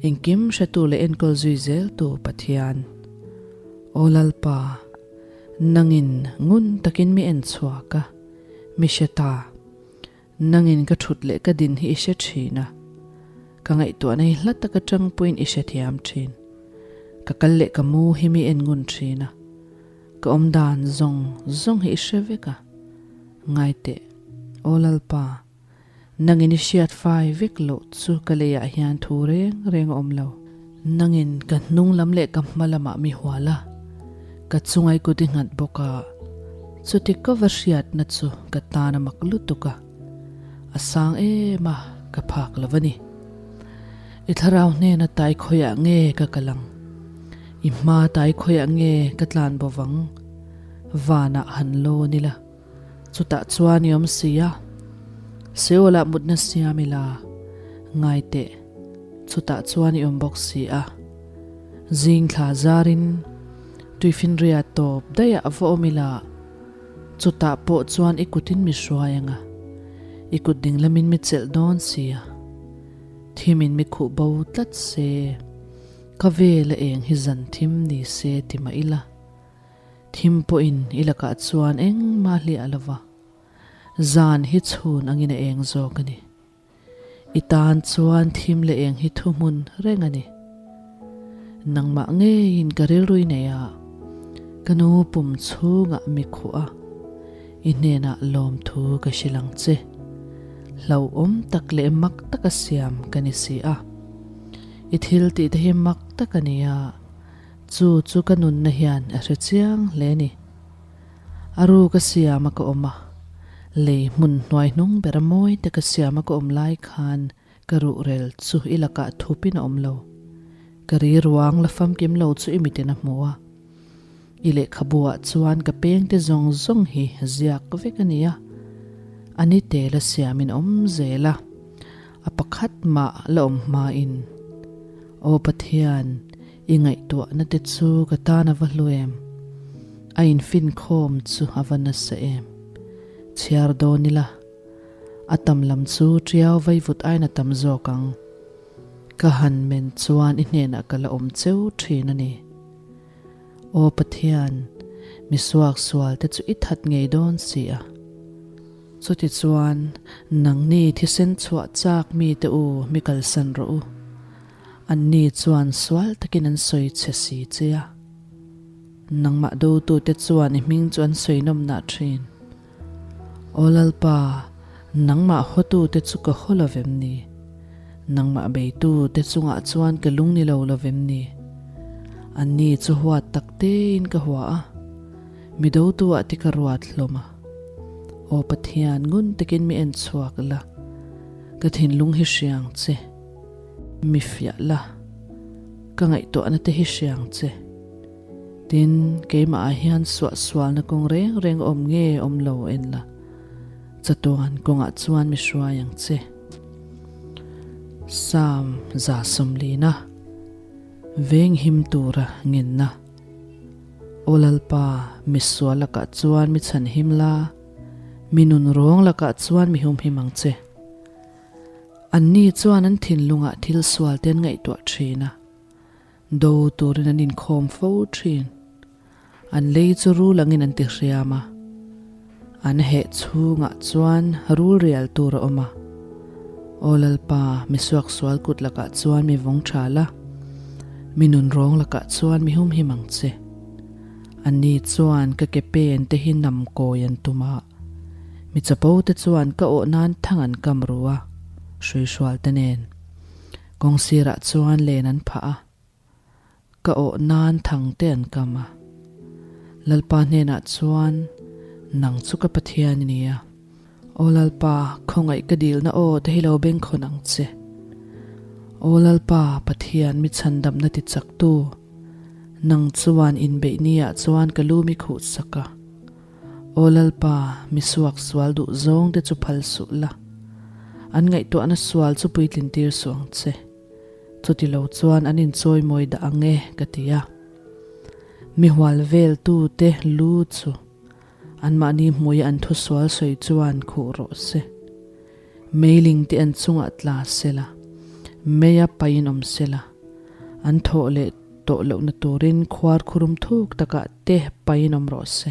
A: Engkim hretu leh enkawl zui zeltu Pathian, Aw Lalpa, nangin ngun takin mi en chhuak a, mi hre ta. Nangin ka thut leh ka din hi i hre thin a, ka ngaihtuahna hi hla taka tangpuiin i hrethiam thin. Ka kal leh ka mu hi mi en ngun thin a, ka awmdan zawng zawng hi i hre vek a. Ngaiteh, Aw Lalpa, Nangin i hriat fai vek loh chu ka leiah hian thu reng reng a awm lo. Nangin ka hnung lam leh ka hma lamah mi hual a, ka chungai kut i nghat bawk a, chuti ka va hriatna chu ka tan a mak lutuk a, a sang em a, ka phak lo a ni. I thlarau hnena tai khawiah nge ka kal ang? I hma tai khawiah nge ka tlan bo vang? Vanah han lawn ila. Chutah chuan i awm si a, Seolah mutna siam ila, ngai teh, chutah chuan i awm bawk si a. Zing thla zarin tuifinria tawp daih ah va awm ila, chutah pawh chuan i kutin mi hruai ang a, i kut dinglamin mi chelh dawn si a. Thimin mi khuh bo tlat se, ka vel a eng hi zan thim ni se ti mah ila. Thim pawhin i lakah chuan engmah hliah lo va, zan hi chhun angin a eng zawk a ni. I tan chuan thim leh eng hi thuhmun reng a ni. Nangmah ngeiin ka rilrui nei a, ka nu pum chhungah mi khuh a, i hnenah lawmthu ka hrilh ang che. Hlauhawm tak leh mak taka siam ka ni si a. I thil tih te hi mak tak a ni a, chu chu ka nunna hian a hre chiang hle ni. A ru ka siam a ka awm a, lei hmun hnuai hnung ber a mawi te ka siam a ka awm lai khan ka ruhrel chu i lakah thupin a awm lo. Ka ri ruang la famkim lo chu i mitin a hmu a. I lehkhabu ah chuan ka peng te zawng zawng hi ziak vek a ni a, a ni tel a siamin a awm zel a, a pakhat mah la awm hmain. Aw Pathian, i ngaihtuahna te chu ka tan a va hlu em? A infinkhawm chu a va nasa em? Chhiar dawn ila, a tam lam chu tiau vaivut aiin a tam zawk ang. Ka han men chuan i hnenah ka la awm cheu thin a ni. Aw Pathian, mi suak sual te chu i that ngei dawn si a. Chutichuan, nangni thisen chhuah chak mite u mi kalsan rawh u. Anni chuan sual takin an sawi che si che a. Nangmah dotute chuan i hming chu an sawi nawmnah thin. Aw Lalpa, nangmah hawtute chu ka haw lo vem ni? Nangmah beitute chungah chuan ka lung ni lo lo vem ni? Anni chu huat tak tein ka hua a, mi dotuah te ka ruat hlawm a. Aw Pathian, ngun takin mi en chhuak la, ka thinlung hi hriang che, mi fiah la, ka ngaihtuahna te hi hriang che. Tin, keimah ah hian suahsualna kawng reng reng awm nge awm lo en la, chatuan kawngah chuan mi hruai ang che. Psalm 140, Venghim tura ngenna. Aw Lalpa, mi sual lakah chuan mi chhanhim la, mi nun rawng lakah chuan mi humhim ang che. Anni chuan an thinlungah thil sual te an ngaihtuah thin a. Do turin an inkhawm fo thin. An lei chu rul angin an ti hriam a. An heh chhungah chuan rul rial tur a awm a. Aw Lalpa, mi suaksual kut lakah chuan mi vawng tha la, mi nunrawng lakah chuan mi humhim ang che. Anni chuan ka ke pen te hi nam kawi an tum a, mi chapo te chuan ka awh nan thang an kam ru a, hruihrual te nen. Kawng sirah chuan len an phah a, ka awh nan thang te an kam a. Lalpa hnenah chuan, Nang chu ka Pathian i ni a. Aw Lalpa, khawngaih ka dilna aw te hi lo bengkhawn ang che. Aw Lalpa, Pathian mi chhandamna ti chaktu, nang chuan inbeih niah chuan ka lu mi khuh sak a. Aw Lalpa, mi suak sual duh zawng te chu phal suh la. An ngaihtuahna sual chu puitlin tir suh ang che. Chuti lo chuan an inchawi mawi dah ang e, ka ti a. Mi hual vel tu te lu chu anmahni hmuia an thu sual sawi chuan khuh rawh se. Meiling te an chungah tla se la, meia pain awm se la, an thawh leh tawh lohna turin khuar khurum thuk takah te pain awm rawh se.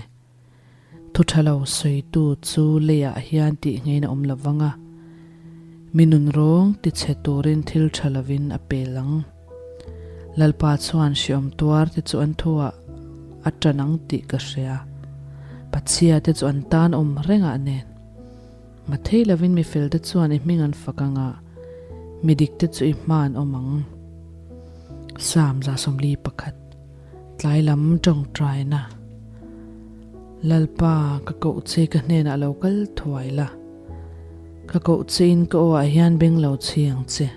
A: Thu tha lo sawitu chu leiah hian tih ngeiin a awm lo vang a, mi nun rawng ti chhe turin thil tha lovin a pel ang. Lalpa chuan hriawm tuar te chu an thuah a tan ang tih ka hria. Pachhia te chu an tan awm rengah nen. Mathei lovin mi felte chuan i hming an fak ang a, mi dikte chu i hma an awm ang. Psalm 141, Tlai lam tawngtaina. Lalpa, ka koh che ka hnenah lo kal thuai la. Ka koh chein ka aw ah hian beng lo chhi ang che.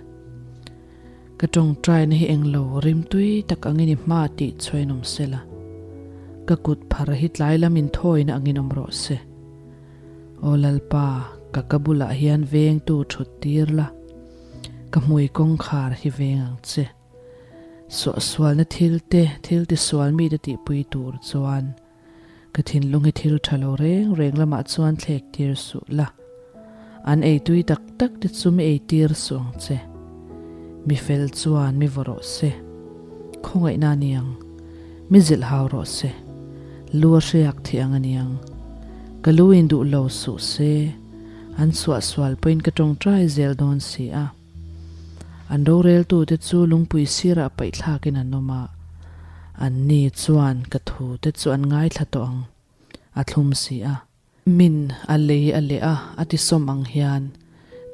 A: Ka tawngtaina hi englo rimtui tak angin i hma tih chhuain awm sela. Ka kut phar hi tlai lam inthawina angin awm rawh se. Aw Lalpa, ka ka bulah hian vengtu thut tir la, ka hmui kawngkhar hi veng ang che. Suahsualna thil te, thil tisual mite tihpui tur chuan ka thinlung hi thil tha lo reng reng lamah chuan thlek tir suh la. An eitui tak tak te chu mi eitir suh ang che. Mi fel chuan mi vaw rawh se. Khawngaihna a ni ang. Mi zilh hau rawh se. Lu a hriak thih ang a niang. Ka lu in duh lo suh se, an suahsual pawhin ka tawngtai zel dawn si a. An roreltute chu lungpui sirah paihthlakin an awm a, anni chuan ka thute chu an ngaithla tawh ang, a thlum si a. Min a lei a leh a, a ti sawm ang hian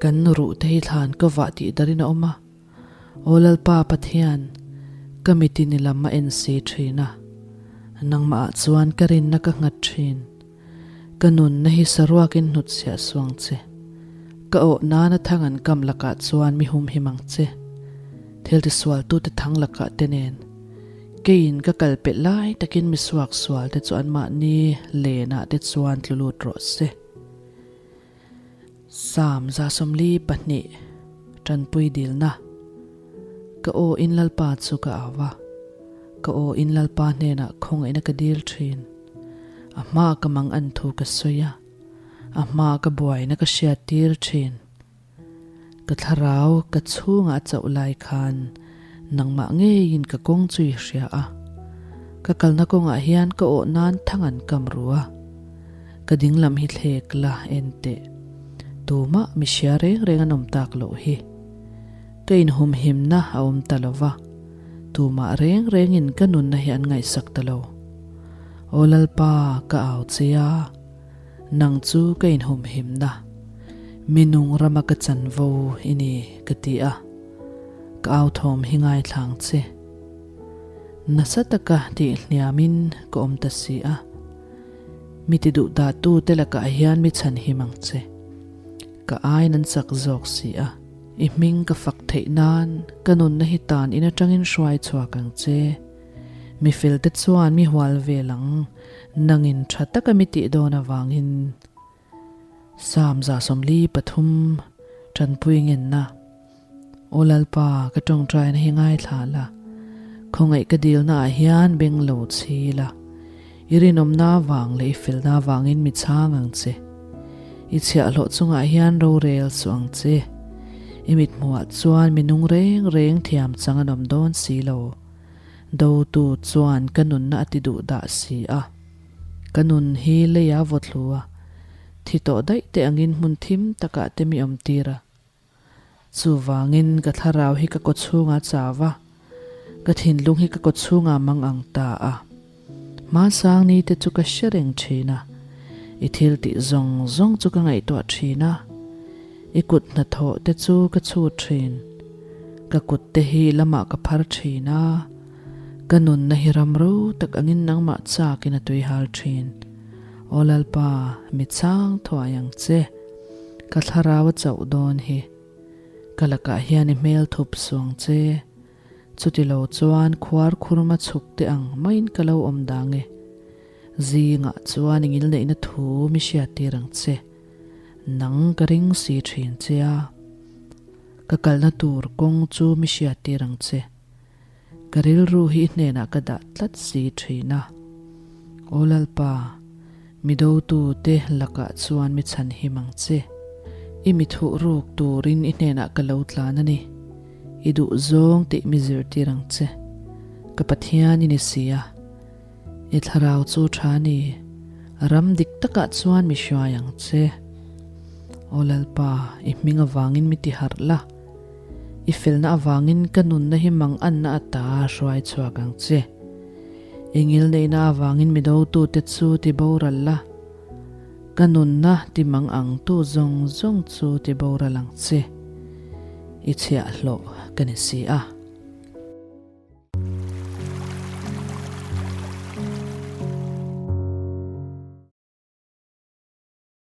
A: kan ruh te hi thlan ka vah tih darin a awm a. Aw Lalpa Pathian, ka mitin i lam a en si thin a, nangmah ah chuan ka rinna ka nghat thin. Ka nunna hi saruakin hnutchhiah suang che. Ka awh nana thang an kam lakah chuan mi humhim ang che. Thil tisualtute thang lakah te nen. Keiin ka kal pelh lai takin mi suak sual te chu anmahni lenah te chuan tlu lut rawh se. Sam 72 Tanpui dilna Ka aw in Lalpa chu ka au a, ka aw in Lalpa hnenah khawngaihna ka dil thin. A hmaa ka mang an thu ka sawi a, a hmaa ka buaina ka hriat tir thin. Ka thlarau ka chhungah a chauh lai khan nangmah ngeiin ka kawng chu i hria a, ka kalna kawngah hian ka awh nan thang an kam ru a, ka dinglam hi thlek la en teh. Tumah mi hria reng reng an awm tak loh hi. Ka inhumhimna a awm ta lo va, tumah reng rengin ka nunna hi an ngaihsak ta lo. Aw Lalpa, ka au che a. Nang chu ka inhumhimna, mi nung rama ka chanvo i ni, ka ti a. Ka au thawm hi ngaithlang che. Nasa taka tih hniamin ka awm ta si a. Mi ti duh dahtu te lakah hian mi chhanhim ang che. Ka aiin an chak zawk si a. I hming ka fak theih nan ka nunna hi tan in atangin hruai chhuak ang che. Mi felte chuan mi hual vel ang, nangin tha taka mi tih dawn avangin. Psalm 43 Tanpui ngenna Aw Lalpa, ka tawngtaina hi ngaithla la, khawngaih ka dilna ah hian beng lo chhi la, i rinawmna avang leh i felna avangin mi chhang ang che. I chhiahhlawh chungah hian rorel suh ang che. I mithmuhah chuan mi nung reng reng thiam chang an awm dawn si lo. Dotu chuan ka nunna a ti duh dah si a. Ka nun hi leia vaw thlu a, thi tawh daih te angin hmun thim takah te mi awm tir a. Chuvangin ka thlarau hi ka kawchhungah chau a, ka thinlung hi ka kawchhungah mang ang ta a. Hmasang ni te chu ka hre reng thin a, i thil tih zawng zawng chu ka ngaihtuah thin a, i kut hnathawh te chu ka chhut thin. Ka kut te hi lamah ka phar thin a, ka nunna hi ram ro tak angin nangmah chakin a tuihal thin. Aw Lalpa, mi chang thuai ang che. Ka thlarau a chauh dawn hi. Ka lakah hian i hmel thup suang che. Chuti lo chuan khuar khurma chhuk te ang maiin ka lo awm dang e. Zingah chuan i ngilneihna thu mi hriattir ang che. Nang ka ring si thin che a. Ka kalna tur kawng chu mi hriattir ang che. Ka rilru hi i hnenah ka dah tlat si thin a. Aw Lalpa, mi dotute lakah chuan mi chhanhim ang che. I mi thuh ruk turin i hnenah ka lo tlan a ni. I duh zawng tih mi zirtir ang che. Ka Pathian i ni si a. I thlarau chu tha ni. Ram dik takah chuan mi hruai ang che. Aw Lalpa, i hming avangin mi tiharh la. I felna avangin ka nunna hi mang anna ata hruai chhuak ang che. I ngilneihna avangin mi dotute chu ti boral la, ka nunna ti mang ang tu zawng zawng chu ti boral ang che. I chhiahhlawh ka ni si a.